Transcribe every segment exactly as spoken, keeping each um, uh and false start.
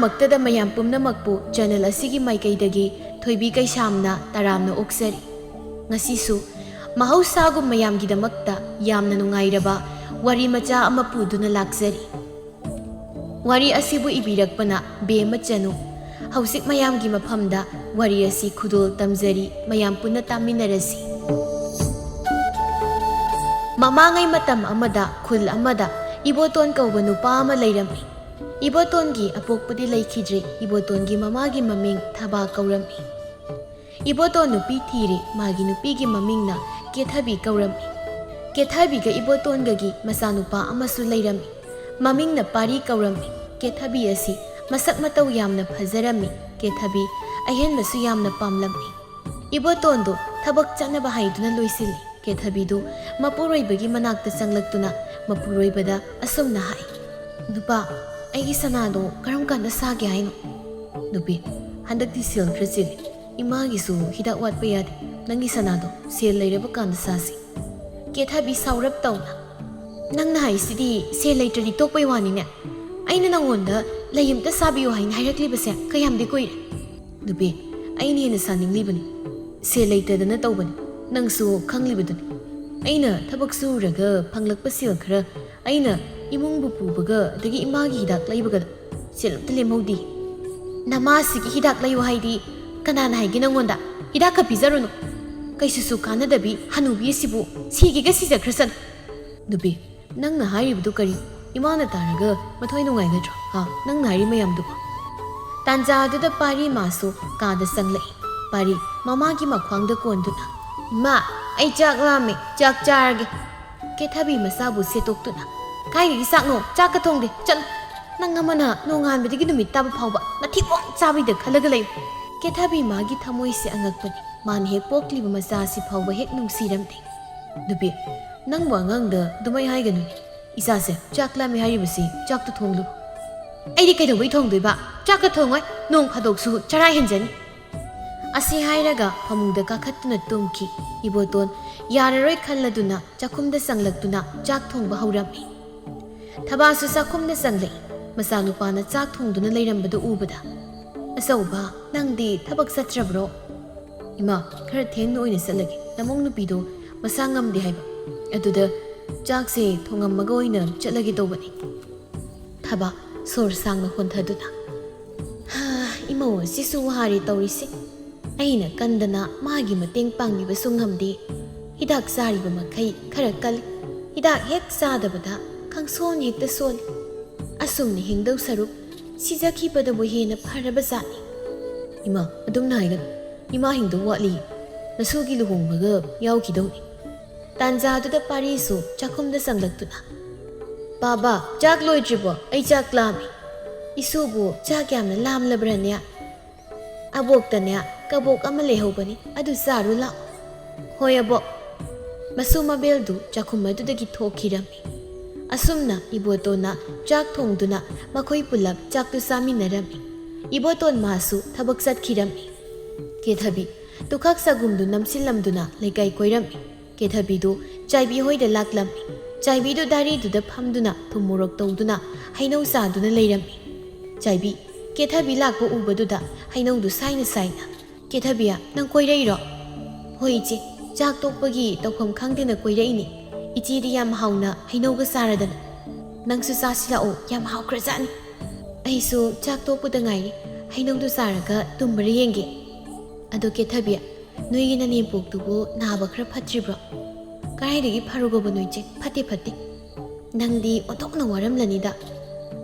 ꯃꯛꯇꯗ ꯃꯌꯥꯝ ꯄꯨꯝꯅꯃꯛꯄꯨ channel ꯑꯁꯤꯒꯤ ꯃꯥꯏꯀꯩꯗꯒꯤ ꯊꯣꯏꯕꯤ ꯀꯩꯁꯥꯝꯅ ꯇꯔꯥꯝꯅ ꯑꯣꯛꯆꯔꯤ꯫ ꯉꯁꯤꯁꯨ ꯃꯍꯧꯁꯥꯒꯨꯝ ꯃꯌꯥꯝꯒꯤꯗꯃꯛꯇ ꯌꯥꯝꯅ ꯅꯨꯡꯉꯥꯏꯔꯕ ꯋꯥꯔꯤ ꯃꯆꯥ ꯑꯃ ꯄꯨꯗꯨꯅ ꯂꯥꯛꯆꯔꯤ꯫ ꯋꯥꯔꯤ ꯑꯁꯤꯕꯨ ꯏꯕꯤꯔꯛꯄꯅ ꯕꯦꯝꯃ ꯆꯅꯨ꯫ ꯍꯧꯖꯤꯛ ꯃꯌꯥꯝꯒꯤ ꯃꯐꯝꯗ ꯋꯥꯔꯤ ꯑꯁꯤ ꯈꯨꯗꯣꯜ ꯇꯝꯖꯔꯤ, ꯃꯌꯥꯝ ꯄꯨꯟꯅ ꯇꯥꯃꯤꯟꯅꯔꯁꯤ꯫ ꯃꯃꯥꯡꯉꯩ ꯃꯇꯝ ꯑꯃꯗ ꯈꯨꯜ ꯑꯃꯗ ꯏꯕꯣꯇꯣꯟ ꯀꯧꯕ ꯅꯨꯄꯥ ꯑꯃ ꯂꯩꯔꯝꯃꯤ꯫ ꯏꯕꯣꯇꯣꯟꯒꯤ ꯑꯄꯣꯛꯄꯗꯤ ꯂꯩꯈꯤꯗ꯭ꯔꯦ꯫ ꯏꯕꯣꯇꯣꯟꯒꯤ ꯃꯃꯥꯒꯤ ꯃꯃꯤꯡ ꯊꯕꯥ ꯀꯧꯔꯝꯃꯤ꯫ ꯏꯕꯣꯇꯣꯟ ꯅꯨꯄꯤ ꯊꯤꯔꯦ꯫ ꯃꯥꯒꯤ ꯅꯨꯄꯤꯒꯤ ꯃꯃꯤꯡꯅ ꯀꯦꯊꯕꯤ ꯀꯧꯔꯝꯃꯤ꯫ ꯀꯦꯊꯕꯤꯒ ꯏꯕꯣꯇꯣꯟꯒꯒꯤ ꯃꯆꯥꯅꯨꯄꯥ ꯑꯃꯁꯨ ꯂꯩꯔꯝꯃꯤ꯫ ꯃꯃꯤꯡꯅ ꯄꯥꯔꯤ ꯀꯧꯔꯝꯃꯤ꯫ ꯀꯦꯊꯕꯤ ꯑꯁꯤ ꯃꯁꯛ ꯃꯇꯧ ꯌꯥꯝꯅ ꯐꯖꯔꯝꯃꯤ꯫ ꯀꯦꯊꯕꯤ ꯑꯍꯦꯟꯕꯁꯨ ꯌꯥꯝꯅ ꯄꯥꯝꯂꯝꯃꯤ꯫ ꯏꯕꯣꯇꯣꯟꯗꯨ ꯊꯕꯛ ꯆꯠꯅꯕ ꯍꯥꯏꯗꯨꯅ ꯂꯣꯏꯁꯤꯜꯂꯤ꯫ ꯀꯦꯊꯕꯤꯗꯨ ꯃꯄꯨꯔꯣꯏꯕꯒꯤ ꯃꯅꯥꯛꯇ ꯆꯪꯂꯛꯇꯨꯅ ꯃꯄꯨꯔꯣꯏꯕꯗ ꯑꯁꯨꯝꯅ ꯍꯥꯏ, "ꯅꯨꯄꯥ, ꯑꯩꯒꯤ ꯁꯅꯥꯗꯣ ꯀꯔꯝ ꯀꯥꯟꯗ ꯁꯥꯒꯦ ꯍꯥꯏꯅꯣ?" "ꯅꯨꯄꯤ, ꯍꯟꯗꯛꯇꯤ ꯁꯦꯜ ꯈꯔ ꯆꯤꯜꯂꯤ꯫ ꯏꯃꯥꯒꯤꯁꯨ ꯍꯤꯗꯥꯛ ꯋꯥꯠꯄ ꯌꯥꯗꯦ꯫ ꯅꯪꯒꯤ ꯁꯅꯥꯗꯣ ꯁꯦꯜ ꯂꯩꯔꯕ ꯀꯥꯟꯗ ꯁꯥꯁꯤ꯫" ꯀꯦꯊꯕꯤ ꯁꯥꯎꯔꯞ ꯇꯧꯅ, "ꯅꯪꯅ ꯍꯥꯏꯁꯤꯗꯤ ꯁꯦꯜ ꯂꯩꯇ꯭ꯔꯗꯤ ꯇꯣꯛꯄꯩ ꯋꯥꯅꯤꯅꯦ꯫ ꯑꯩꯅ ꯅꯪꯉꯣꯟꯗ ꯂꯩ ꯑꯝꯇ ꯁꯥꯕꯤꯌꯨ ꯍꯥꯏꯅ ꯍꯥꯏꯔꯛꯂꯤꯕꯁꯦ ꯀꯌꯥꯝꯗꯤ ꯀꯨꯏꯔꯦ?" "ꯅꯨꯄꯤ, ꯑꯩꯅ ꯍꯦꯟꯅ ꯁꯥꯅꯤꯡꯂꯤꯕꯅꯤ꯫ ꯁꯦꯜ ꯂꯩꯇꯗꯅ ꯇꯧꯕꯅꯤ꯫ ꯅꯪꯁꯨ ꯈꯪꯂꯤꯕꯗꯨꯅꯤ꯫ ꯑꯩꯅ ꯊꯕꯛ ꯁꯨꯔꯒ ꯐꯪꯂꯛꯄ ꯁꯦꯜ ꯈꯔ ꯑꯩꯅ ꯏꯃꯨꯡꯕꯨ ꯄꯨꯕꯒ ꯑꯗꯒꯤ ꯏꯃꯥꯒꯤ ꯍꯤꯗꯥꯛ ꯂꯩꯕꯒꯗ ꯁꯦꯜ ꯑꯝꯇ ꯂꯦꯝꯍꯧꯗꯦ꯫" "ꯅꯃꯥꯁꯤꯒꯤ ꯍꯤꯗꯥꯛ ꯂꯩꯌꯨ ꯍꯥꯏꯗꯤ ꯀꯅꯥꯅ ꯍꯥꯏꯒꯦ ꯅꯪꯉꯣꯟꯗ? ꯍꯤꯗꯥꯛꯀ ꯄꯤꯖꯔꯨꯅꯨ꯫ ꯀꯩꯁꯨꯁꯨ ꯀꯥꯟꯅꯗꯕꯤ ꯍꯅꯨꯕꯤ ꯑꯁꯤꯕꯨ ꯁꯤꯒꯦꯒ ꯁꯤꯖꯈ꯭ꯔꯁꯅꯨ꯫" "ꯅꯨꯄꯤ, ꯅꯪꯅ ꯍꯥꯏꯔꯤꯕꯗꯨ ꯀꯔꯤ? ꯏꯃꯥꯅ ꯇꯥꯔꯒ ꯃꯊ꯭ꯋꯥꯏ ꯅꯨꯡꯉꯥꯏꯒꯗ꯭ꯔꯣ? ꯍꯥ? ꯅꯪꯅ ꯍꯥꯏꯔꯤ ꯃꯌꯥꯝꯗꯨꯕꯨ?" ꯇꯥꯟꯖꯥꯗꯨꯗ ꯄꯥꯔꯤ ꯃꯥꯁꯨ ꯀꯥꯗ ꯆꯪꯂꯛꯏ꯫ ꯄꯥꯔꯤ ꯃꯃꯥꯒꯤ ꯃꯈ꯭ꯋꯥꯡꯗ ꯀꯣꯟꯗꯨꯅ, "ꯏꯃꯥ, ꯑꯩ ꯆꯥꯛ ꯂꯥꯝꯃꯦ, ꯆꯥꯛ ꯆꯥꯔꯒꯦ꯫" ꯀꯦꯊꯕꯤ ꯃꯆꯥꯕꯨ ꯁꯦꯠꯇꯣꯛꯇꯨꯅ, "ꯀꯥꯏꯗꯒꯤ ꯆꯥꯛꯅꯣ? ꯆꯥꯛꯀ ꯊꯣꯡꯗꯦ, ꯆꯠꯂꯨ꯫ ꯅꯪ ꯑꯃꯅ ꯅꯣꯡꯉꯥꯟꯕꯗꯒꯤ ꯅꯨꯃꯤꯠ ꯇꯥꯕ ꯐꯥꯎꯕ ꯃꯊꯤꯕꯣꯡ ꯆꯥꯕꯩꯗ ꯈꯜꯂꯒ ꯂꯩꯌꯨ꯫" ꯀꯦꯊꯕꯤ ꯃꯥꯒꯤ ꯊꯃꯣꯏꯁꯦ ꯑꯉꯛꯄꯅꯤ꯫ ꯃꯥꯅ ꯍꯦꯛ ꯄꯣꯛꯂꯤꯕ ꯃꯆꯥ ꯑꯁꯤ ꯐꯥꯎꯕ ꯍꯦꯛ ꯅꯨꯡꯁꯤꯔꯝꯗꯦ꯫ "ꯅꯨꯄꯤ, ꯅꯪꯕꯨ ꯑꯉꯥꯡꯗ ꯑꯗꯨꯃꯥꯏ ꯍꯥꯏꯒꯅꯨꯅꯦ꯫ ꯏꯆꯥꯁꯦ ꯆꯥꯛ ꯂꯥꯝꯃꯦ ꯍꯥꯏꯔꯤꯕꯁꯤ ꯆꯥꯛꯇꯨ ꯊꯣꯡꯂꯨ꯫" "ꯑꯩꯗꯤ ꯀꯩꯗꯧꯕꯩ ꯊꯣꯡꯗꯣꯏꯕ? ꯆꯥꯛꯀ ꯊꯣꯡꯉꯣꯏ꯫ ꯅꯣꯡ ꯐꯥꯗꯣꯛꯁꯨ ꯆꯔꯥ ꯍꯦꯟꯖꯅꯤ꯫" ꯑꯁꯤ ꯍꯥꯏꯔꯒ ꯐꯃꯨꯡꯗ ꯀꯥꯈꯠꯇꯨꯅ ꯇꯨꯝꯈꯤ꯫ ꯏꯕꯣꯇꯣꯟ ꯌꯥꯔꯔꯣꯏ ꯈꯜꯂꯗꯨꯅ ꯆꯥꯛꯈꯨꯝꯗ ꯆꯪꯂꯛꯇꯨꯅ ꯆꯥꯛ ꯊꯣꯡꯕ ꯍꯧꯔꯝꯃꯤ꯫ ꯊꯕꯥꯁꯨ ꯆꯥꯛꯈꯨꯝꯗ ꯆꯪꯂꯛꯏ꯫ ꯃꯆꯥꯅꯨꯄꯥꯅ ꯆꯥꯛ ꯊꯣꯡꯗꯨꯅ ꯂꯩꯔꯝꯕꯗꯨ ꯎꯕꯗ, "ꯑꯆꯧꯕ, ꯅꯪꯗꯤ ꯊꯕꯛ ꯆꯠꯇ꯭ꯔꯕ꯭ꯔꯣ?" "ꯏꯃꯥ, ꯈꯔ ꯊꯦꯡꯅ ꯑꯣꯏꯅ ꯆꯠꯂꯒꯦ, ꯅꯃꯧ ꯅꯨꯄꯤꯗꯣ ꯃꯁꯥ ꯉꯝꯗꯦ ꯍꯥꯏꯕ, ꯑꯗꯨꯗ ꯆꯥꯛꯁꯦ ꯊꯣꯡꯉꯝꯃꯒ ꯑꯣꯏꯅ ꯆꯠꯂꯒꯦ ꯇꯧꯕꯅꯤ꯫" ꯊꯕꯥ ꯁꯣꯔ ꯁꯥꯡꯅ ꯍꯣꯟꯊꯗꯨꯅ, "ꯍꯥ, ꯏꯃꯧ ꯑꯁꯤꯁꯨ ꯋꯥꯔꯦ ꯇꯧꯔꯤꯁꯦ꯫ ꯑꯩꯅ ꯀꯟꯗꯅ ꯃꯥꯒꯤ ꯃꯇꯦꯡ ꯄꯥꯡꯕꯤꯕꯁꯨ ꯉꯝꯗꯦ꯫ ꯍꯤꯗꯥꯛ ꯆꯥꯔꯤꯕ ꯃꯈꯩ ꯈꯔ ꯀꯜꯂꯤ꯫ ꯍꯤꯗꯥꯛ ꯍꯦꯛ ꯆꯥꯗꯕꯗ ꯈꯪꯁꯣꯟ ꯍꯦꯛꯇ ꯁꯣꯜꯂꯤ꯫ ꯑꯁꯨꯝꯅ ꯍꯤꯡꯗꯧ ꯁꯔꯨꯛ ꯁꯤꯖꯈꯤꯕꯗꯕꯨ ꯍꯦꯟꯅ ꯐꯔꯕ ꯖꯥꯠꯅꯤ꯫" "ꯏꯃꯥ, ꯑꯗꯨꯝꯅ ꯍꯥꯏꯒꯅꯨ꯫ ꯏꯃꯥ ꯍꯤꯡꯗꯧ ꯋꯥꯠꯂꯤ꯫ ꯃꯁꯨꯒꯤ ꯂꯨꯍꯣꯡꯕꯒ ꯌꯥꯎꯈꯤꯗꯧꯅꯤ꯫" ꯇꯥꯟꯖꯥꯗꯨꯗ ꯄꯥꯔꯤꯁꯨ ꯆꯥꯛꯈꯨꯝꯗ ꯆꯪꯂꯛꯇꯨꯅ, "ꯕꯥꯕꯥ, ꯆꯥꯛ ꯂꯣꯏꯗ꯭ꯔꯤꯕꯣ? ꯑꯩ ꯆꯥꯛ ꯂꯥꯝꯃꯤ꯫" "ꯏꯁꯨꯕꯨ ꯆꯥꯛ ꯌꯥꯝꯅ ꯂꯥꯝꯂꯕ꯭ꯔꯅꯦ? ꯑꯕꯣꯛꯇꯅꯦ ꯀꯕꯣꯛ ꯑꯃ ꯂꯩꯍꯧꯕꯅꯤ, ꯑꯗꯨ ꯆꯥꯔꯨ ꯂꯥꯛꯑꯣ꯫" "ꯍꯣꯏ ꯑꯕꯣꯛ꯫" ꯃꯁꯨ ꯃꯕꯦꯜꯗꯨ ꯆꯥꯛꯈꯨꯝ ꯑꯗꯨꯗꯒꯤ ꯊꯣꯛꯈꯤꯔꯝꯃꯤ꯫ ꯑꯁꯨꯝꯅ ꯏꯕꯣꯇꯣꯟꯅ ꯆꯥꯛ ꯊꯣꯡꯗꯨꯅ ꯃꯈꯣꯏ ꯄꯨꯂꯞ ꯆꯥꯛꯇꯨ ꯆꯥꯃꯤꯟꯅꯔꯝꯃꯤ꯫ ꯏꯕꯣꯇꯣꯟ ꯃꯥꯁꯨ ꯊꯕꯛ ꯆꯠꯈꯤꯔꯝꯃꯤ꯫ ꯀꯦꯊꯕꯤ ꯇꯨꯈꯥꯛ ꯆꯒꯨꯝꯗꯨ ꯅꯝꯁꯤꯜꯂꯝꯗꯨꯅ ꯂꯩꯀꯥꯏ ꯀꯣꯏꯔꯝꯃꯤ꯫ ꯀꯦꯊꯕꯤꯗꯨ ꯆꯥꯏꯕꯤ ꯍꯣꯏꯗ ꯂꯥꯛꯂꯝꯃꯤ꯫ ꯆꯥꯏꯕꯤꯗꯨ ꯗꯥꯔꯤꯗꯨꯗ ꯐꯝꯗꯨꯅ ꯊꯨꯝ ꯃꯣꯔꯣꯛ ꯇꯧꯗꯨꯅ ꯍꯩꯅꯧ ꯆꯥꯗꯨꯅ ꯂꯩꯔꯝꯃꯤ꯫ ꯆꯥꯏꯕꯤ ꯀꯦꯊꯕꯤ ꯂꯥꯛꯄ ꯎꯕꯗꯨꯗ ꯍꯩꯅꯧꯗꯨ ꯁꯥꯏꯅ ꯁꯥꯏꯅ, "ꯀꯦꯊꯕꯤ, ꯅꯪ ꯀꯣꯏꯔꯛꯏꯔꯣ?" "ꯍꯣꯏ ꯏꯆꯦ, ꯆꯥꯛ ꯇꯣꯛꯄꯒꯤ ꯇꯧꯐꯝ ꯈꯪꯗꯅ ꯀꯣꯏꯔꯛꯏꯅꯤ꯫ ꯏꯆꯦꯗꯤ ꯌꯥꯝ ꯍꯥꯎꯅ ꯍꯩꯅꯧꯒ ꯆꯥꯔꯗꯅ꯫ ꯅꯪꯁꯨ ꯆꯥꯁꯤ ꯂꯥꯛꯑꯣ, ꯌꯥꯝ ꯍꯥꯎꯈ꯭ꯔꯖꯥꯠꯅꯤ꯫" "ꯑꯩꯁꯨ ꯆꯥꯛ ꯇꯣꯛꯄꯗ ꯉꯥꯏꯔꯤ, ꯍꯩꯅꯧꯗꯨ ꯆꯥꯔꯒ ꯇꯨꯝꯕ꯭ꯔꯥ ꯌꯦꯡꯒꯦ꯫ ꯑꯗꯣ ꯀꯦꯊꯕꯤ, ꯅꯣꯏꯒꯤ ꯅꯅꯦꯝꯄꯣꯛꯇꯨꯕꯨ ꯅꯥꯕ ꯈꯔ ꯐꯠꯇ꯭ꯔꯤꯕ꯭ꯔꯣ?" "ꯀꯗꯥꯏꯗꯒꯤ ꯐꯔꯨꯒꯕꯅꯣ ꯏꯆꯦ, ꯐꯠꯇꯦ ꯐꯠꯇꯦ꯫ ꯅꯪꯗꯤ ꯑꯣꯟꯊꯣꯛꯅ ꯋꯥꯔꯝꯂꯅꯤꯗ꯫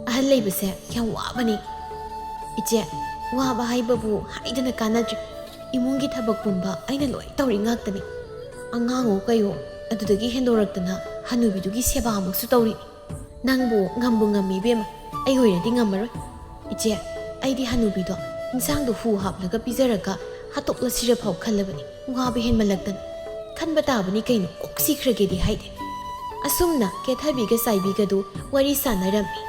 ꯑꯍꯜ ꯂꯩꯕꯁꯦ ꯌꯥꯝ ꯋꯥꯕꯅꯤ꯫" "ꯏꯆꯦ, ꯋꯥꯕ ꯍꯥꯏꯕꯕꯨ ꯍꯥꯏꯗꯅ ꯀꯥꯟꯅꯗ꯭ꯔꯦ꯫ ꯏꯃꯨꯡꯒꯤ ꯊꯕꯛ ꯄꯨꯝꯕ ꯑꯩꯅ ꯂꯣꯏ ꯇꯧꯔꯤ ꯉꯥꯛꯇꯅꯤ꯫ ꯑꯉꯥꯡꯉꯣ ꯀꯩꯌꯣ, ꯑꯗꯨꯗꯒꯤ ꯍꯦꯟꯗꯣꯔꯛꯇꯅ ꯍꯅꯨꯕꯤꯗꯨꯒꯤ ꯁꯦꯕꯥ ꯑꯃꯨꯛꯁꯨ ꯇꯧꯔꯤ꯫ ꯅꯪꯕꯨ ꯉꯝꯕꯨ ꯉꯝꯃꯤ ꯏꯕꯦꯝꯃ, ꯑꯩ ꯑꯣꯏꯔꯗꯤ ꯉꯝꯃꯔꯣꯏ꯫ ꯏꯆꯦ, ꯑꯩꯗꯤ ꯍꯅꯨꯕꯤꯗꯣ ꯏꯟꯁꯥꯡꯗꯣ ꯍꯨ ꯍꯥꯞꯂꯒ ꯄꯤꯖꯔꯒ ꯍꯥꯠꯇꯣꯛꯂꯁꯤꯔ ꯐꯥꯎ ꯈꯜꯂꯕꯅꯤ, ꯋꯥꯕ ꯍꯦꯟꯃꯜꯂꯛꯇꯅ꯫ ꯈꯟꯕ ꯇꯥꯕꯅꯤ ꯀꯩꯅꯣ, ꯀꯣꯛ ꯁꯤꯈ꯭ꯔꯒꯦꯗꯤ ꯍꯥꯏꯗꯦ꯫" ꯑꯁꯨꯝꯅ ꯀꯦꯊꯕꯤꯒ ꯆꯥꯏꯕꯤꯒꯗꯨ ꯋꯥꯔꯤ ꯁꯥꯟꯅꯔꯝꯃꯤ꯫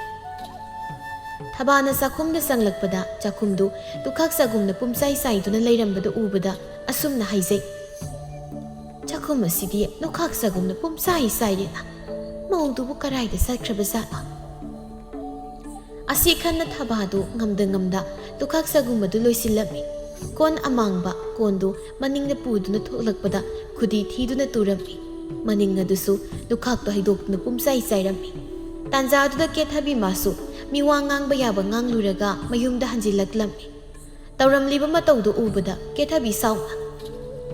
ꯊꯕꯥꯅ ꯆꯥꯛꯈꯨꯝꯗ ꯆꯪꯂꯛꯄꯗ ꯆꯥꯛꯈꯨꯝꯗꯨ ꯇꯨꯈꯥꯛ ꯆꯥꯒꯨꯝꯅ ꯄꯨꯝꯆꯥꯏ ꯆꯥꯏꯗꯨꯅ ꯂꯩꯔꯝꯕꯗꯨ ꯎꯕꯗ ꯑꯁꯨꯝꯅ ꯍꯥꯏꯖꯩ, "ꯆꯥꯛꯈꯨꯝ ꯑꯁꯤꯗꯤ ꯂꯨꯈꯥꯛ ꯆꯥꯒꯨꯝꯅ ꯄꯨꯝꯆꯥꯏ ꯆꯥꯏꯔꯦꯅ꯫ ꯃꯧꯗꯨꯕꯨ ꯀꯔꯥꯏꯗ ꯆꯠꯈ꯭ꯔꯕ ꯖꯥꯠꯅꯣ?" ꯑꯁꯤ ꯈꯟꯅ ꯊꯕꯥꯗꯨ ꯉꯝꯗ ꯉꯝꯗ ꯂꯨꯈꯥꯛ ꯆꯒꯨꯝꯕꯗꯨ ꯂꯣꯏꯁꯤꯜꯂꯝꯃꯤ꯫ ꯀꯣꯟ ꯑꯃꯥꯡꯕ ꯀꯣꯟꯗꯨ ꯃꯅꯤꯡꯗ ꯄꯨꯗꯨꯅ ꯊꯣꯛꯂꯛꯄꯗ ꯈꯨꯗꯤ ꯊꯤꯗꯨꯅ ꯇꯨꯔꯝꯃꯤ꯫ ꯃꯅꯤꯡ ꯑꯗꯨꯁꯨ ꯂꯨꯈꯥꯛꯇꯣ ꯍꯩꯗꯣꯛꯇꯨꯅ ꯄꯨꯝꯆꯥꯏ ꯆꯥꯏꯔꯝꯃꯤ꯫ ꯇꯥꯟꯖꯥꯗꯨꯗ ꯀꯦꯊꯕꯤ ꯃꯥꯁꯨ ꯃꯤꯋꯥ ꯉꯥꯡꯕ ꯌꯥꯕ ꯉꯥꯡꯂꯨꯔꯒ ꯃꯌꯨꯝꯗ ꯍꯟꯖꯤꯜꯂꯛꯂꯝꯃꯤ꯫ ꯇꯧꯔꯝꯂꯤꯕ ꯃꯇꯧꯗꯨ ꯎꯕꯗ ꯀꯦꯊꯕꯤ ꯁꯥꯎꯅ,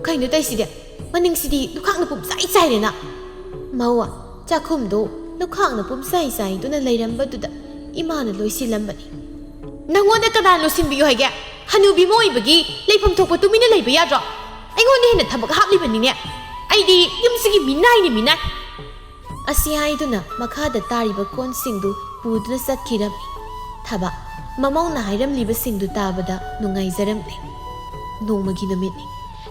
"ꯀꯩꯅꯣ ꯇꯧꯏꯁꯤꯗꯤ? ꯃꯅꯤꯡꯁꯤꯗꯤ ꯂꯨꯈꯥꯛꯅ ꯄꯨꯝꯆꯥꯏ ꯆꯥꯏꯔꯦꯅ!" ꯃꯧꯋꯥ ꯆꯥꯛꯈꯨꯝꯗꯨ ꯂꯨꯈꯥꯛꯅ ꯄꯨꯝꯆꯥꯏ ꯆꯥꯏꯗꯨꯅ ꯂꯩꯔꯝꯕꯗꯨꯗ ꯏꯃꯥꯅ ꯂꯣꯏꯁꯤꯜꯂꯝꯕꯅꯤ꯫ "ꯅꯪꯉꯣꯟꯗ ꯀꯅꯥ ꯂꯣꯏꯁꯤꯟꯕꯤꯌꯨ ꯍꯥꯏꯒꯦ? ꯍꯅꯨꯕꯤ ꯑꯃ ꯑꯣꯏꯕꯒꯤ ꯂꯩꯐꯝ ꯊꯣꯛꯄ ꯇꯨꯃꯤꯟꯅ ꯂꯩꯕ ꯌꯥꯗ꯭ꯔꯣ? ꯑꯩꯉꯣꯟꯗ ꯍꯦꯟꯅ ꯊꯕꯛ ꯍꯥꯞꯂꯤꯕꯅꯤꯅꯦ꯫ ꯑꯩꯗꯤ ꯌꯨꯝꯁꯤꯒꯤ ꯃꯤꯅꯥꯏꯅꯤ, ꯃꯤꯅꯥꯏ!" ꯑꯁꯤ ꯍꯥꯏꯗꯨꯅ ꯃꯈꯥꯗ ꯇꯥꯔꯤꯕ ꯀꯣꯟꯁꯤꯡꯗꯨ ꯄꯨꯗꯨꯅ ꯆꯠꯈꯤꯔꯝꯃꯤ꯫ ꯊꯕꯥ ꯃꯃꯧꯅ ꯍꯥꯏꯔꯝꯂꯤꯕꯁꯤꯡꯗꯨ ꯇꯥꯕꯗ ꯅꯨꯡꯉꯥꯏꯖꯔꯝꯂꯦ꯫ ꯅꯣꯡꯃꯒꯤ ꯅꯨꯃꯤꯠꯅꯤ꯫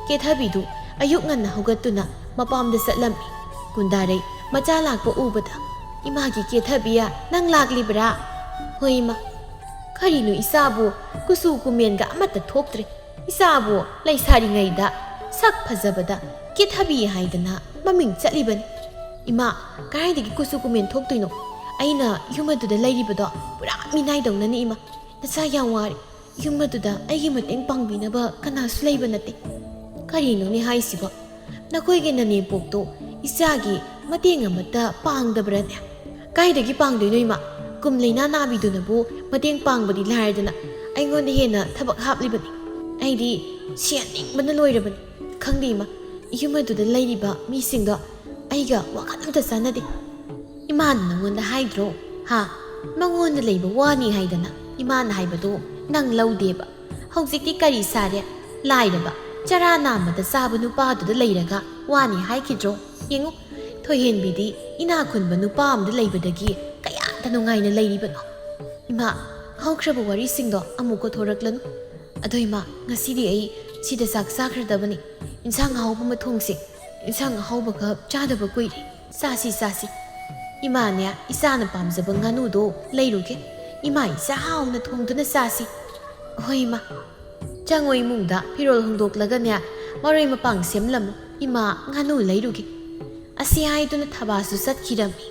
ꯀꯦꯊꯕꯤꯗꯨ ꯑꯌꯨꯛ ꯉꯟꯅ ꯍꯧꯒꯠꯇꯨꯅ ꯃꯄꯥꯝꯗ ꯆꯠꯂꯝꯃꯤ꯫ ꯀꯨꯟꯗꯥꯔꯩ ꯃꯆꯥ ꯂꯥꯛꯄ ꯎꯕꯗ, "ꯏꯃꯥꯒꯤ ꯀꯦꯊꯕꯤ, ꯅꯪ ꯂꯥꯛꯂꯤꯕ꯭ꯔꯥ?" "ꯍꯣꯏ, ꯏꯃꯥ꯫" "ꯀꯔꯤꯅꯣ ꯏꯆꯥꯕꯨ? ꯀꯨꯆꯨ ꯀꯨꯃꯦꯟꯒ ꯑꯃꯠꯇ ꯊꯣꯛꯇ꯭ꯔꯦ꯫ ꯏꯆꯥꯕꯨ ꯂꯩꯁꯥꯔꯤꯉꯩꯗ ꯁꯛ ꯐꯖꯕꯗ ꯀꯦꯊꯕꯤ ꯍꯥꯏꯗꯅ ꯃꯃꯤꯡ ꯆꯠꯂꯤꯕꯅꯤ꯫ ꯏꯃꯥ, ꯀꯗꯥꯏꯗꯒꯤ ꯀꯨꯆꯨ ꯀꯨꯃꯦꯟ ꯊꯣꯛꯇꯣꯏꯅꯣ? ꯑꯩꯅ ꯌꯨꯝ ꯑꯗꯨꯗ ꯂꯩꯔꯤꯕꯗꯣ ꯄꯨꯔꯥ ꯃꯤꯅꯥꯏꯗꯧꯅꯅꯤ ꯏꯃꯥ꯫ ꯅꯆꯥ ꯌꯥꯝ ꯋꯥꯔꯦ꯫ ꯌꯨꯝ ꯑꯗꯨꯗ ꯑꯩꯒꯤ ꯃꯇꯦꯡ ꯄꯥꯡꯕꯤꯅꯕ ꯀꯅꯥꯁꯨ ꯂꯩꯕ ꯅꯠꯇꯦ꯫" "ꯀꯔꯤꯅꯣꯅꯦ ꯍꯥꯏꯁꯤꯕꯣ? ꯅꯈꯣꯏꯒꯤ ꯅꯅꯦꯝꯄꯣꯛꯇꯣ ꯏꯆꯥꯒꯤ ꯃꯇꯦꯡ ꯑꯃꯠꯇ ꯄꯥꯡꯗꯕ꯭ꯔꯅꯦ?" "ꯀꯥꯏꯗꯒꯤ ꯄꯥꯡꯗꯣꯏꯅꯣ ꯏꯃꯥ? ꯀꯨꯝ ꯂꯩꯅꯥ ꯅꯥꯕꯤꯗꯨꯅꯕꯨ ꯃꯇꯦꯡ ꯄꯥꯡꯕꯗꯤ ꯂꯥꯏꯔꯗꯅ ꯑꯩꯉꯣꯟꯗ ꯍꯦꯟꯅ ꯊꯕꯛ ꯍꯥꯞꯂꯤꯕꯅꯤ꯫ ꯑꯩꯗꯤ ꯁꯦꯟ ꯅꯤꯡꯕꯅ ꯂꯣꯏꯔꯕꯅꯤ꯫ ꯈꯪꯗꯦ ꯏꯃꯥ, ꯌꯨꯝ ꯑꯗꯨꯗ ꯂꯩꯔꯤꯕ ꯃꯤꯁꯤꯡꯗꯣ ꯑꯩꯒ ꯋꯥꯈꯜ ꯑꯝꯇ ꯆꯥꯟꯅꯗꯦ꯫" "ꯏꯃꯥꯅ ꯅꯪꯉꯣꯟꯗ ꯍꯥꯏꯗ꯭ꯔꯣ? ꯍꯥ? ꯃꯉꯣꯟꯗ ꯂꯩꯕ ꯋꯥꯅꯤ ꯍꯥꯏꯗꯅ ꯏꯃꯥꯅ ꯍꯥꯏꯕꯗꯣ ꯅꯪ ꯂꯧꯗꯦꯕ꯫ ꯍꯧꯖꯤꯛꯇꯤ ꯀꯔꯤ ꯁꯥꯔꯦ? ꯂꯥꯏꯔꯕ, ꯆꯔꯥ ꯅꯥꯝꯃꯗ ꯆꯥꯕ ꯅꯨꯄꯥꯗꯨꯗ ꯂꯩꯔꯒ ꯋꯥꯅꯤ ꯍꯥꯏꯈꯤꯗ꯭ꯔꯣ? ꯌꯦꯡꯉꯨ, ꯊꯣꯏꯍꯦꯟꯕꯤꯗꯤ ꯏꯅꯥꯛ ꯈꯨꯟꯕ ꯅꯨꯄꯥ ꯑꯃꯗ ꯂꯩꯕꯗꯒꯤ ꯀꯌꯥꯗ ꯅꯨꯡꯉꯥꯏꯅ ꯂꯩꯔꯤꯕꯅꯣ꯫ ꯏꯃꯥ, ꯍꯧꯈ꯭ꯔꯕ ꯋꯥꯔꯤꯁꯤꯡꯗꯣ ꯑꯃꯨꯛ ꯀꯣꯊꯣꯔꯛꯂꯅꯨ꯫ ꯑꯗꯣ ꯏꯃꯥ, ꯉꯁꯤꯗꯤ ꯑꯩ ꯁꯤꯗ ꯆꯥꯛ ꯆꯥꯈ꯭ꯔꯗꯕꯅꯤ꯫ ꯏꯟꯁꯥꯡ ꯑꯍꯥꯎꯕ ꯑꯃ ꯊꯣꯡꯁꯤ꯫ ꯏꯟꯁꯥꯡ ꯑꯍꯥꯎꯕꯒ ꯆꯥꯗꯕ ꯀꯨꯏꯔꯦ꯫ ꯆꯥꯁꯤ, ꯆꯥꯁꯤ꯫ ꯏꯃꯥꯅꯦ, ꯏꯆꯥꯅ ꯄꯥꯝꯖꯕ ꯉꯥꯅꯨꯗꯣ ꯂꯩꯔꯨꯒꯦ꯫ ꯏꯃꯥ ꯏꯆꯥ ꯍꯥꯎꯅ ꯊꯣꯡꯗꯨꯅ ꯆꯥꯁꯤ꯫ ꯍꯣꯏ ꯏꯃꯥ꯫ ꯆꯪꯉꯣ ꯏꯃꯨꯡꯗ, ꯐꯤꯔꯣꯜ ꯍꯣꯡꯗꯣꯛꯂꯒꯅꯦ, ꯃꯔꯣꯏ ꯃꯄꯥꯡ ꯁꯦꯝꯂꯝꯃꯨ꯫ ꯏꯃꯥ, ꯉꯥꯅꯨ ꯂꯩꯔꯨꯒꯦ꯫ ꯑꯁꯤ ꯍꯥꯏꯗꯨꯅ ꯊꯕꯥꯁꯨ ꯆꯠꯈꯤꯔꯝꯃꯤ꯫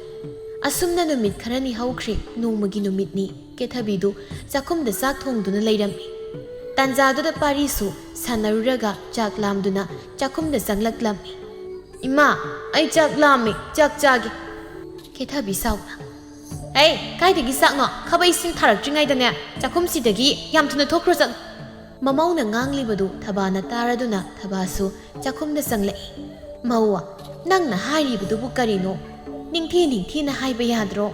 ꯑꯁꯨꯝꯅ ꯅꯨꯃꯤꯠ ꯈꯔꯅꯤ ꯍꯧꯈ꯭ꯔꯦ꯫ ꯅꯣꯡꯃꯒꯤ ꯅꯨꯃꯤꯠꯅꯤ꯫ ꯀꯦꯊꯕꯤꯗꯨ ꯆꯥꯛꯈꯨꯝꯗ ꯆꯥꯛ ꯊꯣꯡꯗꯨꯅ ꯂꯩꯔꯝꯃꯤ꯫ ꯇꯥꯟꯖꯥꯗꯨꯗ ꯄꯥꯔꯤꯁꯨ ꯁꯥꯟꯅꯔꯨꯔꯒ ꯆꯥꯛ ꯂꯥꯝꯗꯨꯅ ꯆꯥꯛꯈꯨꯝꯗ ꯆꯪꯂꯛꯂꯝꯃꯤ꯫ "ꯏꯃꯥ, ꯑꯩ ꯆꯥꯛ ꯂꯥꯝꯃꯤ, ꯆꯥꯛ ꯆꯥꯒꯦ꯫" ꯀꯦꯊꯕꯤ ꯁꯥꯎꯅ, "ꯑꯩ, ꯀꯥꯏꯗꯒꯤ ꯆꯥꯛꯅꯣ? ꯈꯥꯕꯩ ꯏꯁꯤꯡ ꯊꯥꯔꯛꯇ꯭ꯔꯤꯉꯩꯗꯅꯦ ꯆꯥꯛꯈꯨꯝꯁꯤꯗꯒꯤ ꯌꯥꯝ ꯊꯨꯅ ꯊꯣꯛꯈ꯭ꯔꯣ ꯆꯠꯂꯣ꯫" ꯃꯃꯧꯅ ꯉꯥꯡꯂꯤꯕꯗꯨ ꯊꯕꯥꯅ ꯇꯥꯔꯗꯨꯅ ꯊꯕꯥꯁꯨ ꯆꯥꯛꯈꯨꯝꯗ ꯆꯪꯂꯛꯏ꯫ "ꯃꯧ, ꯅꯪꯅ ꯍꯥꯏꯔꯤꯕꯗꯨꯕꯨ ꯀꯔꯤꯅꯣ? ꯅꯤꯡꯊꯤ ꯅꯤꯡꯊꯤꯅ ꯍꯥꯏꯕ ꯌꯥꯗ꯭ꯔꯣ?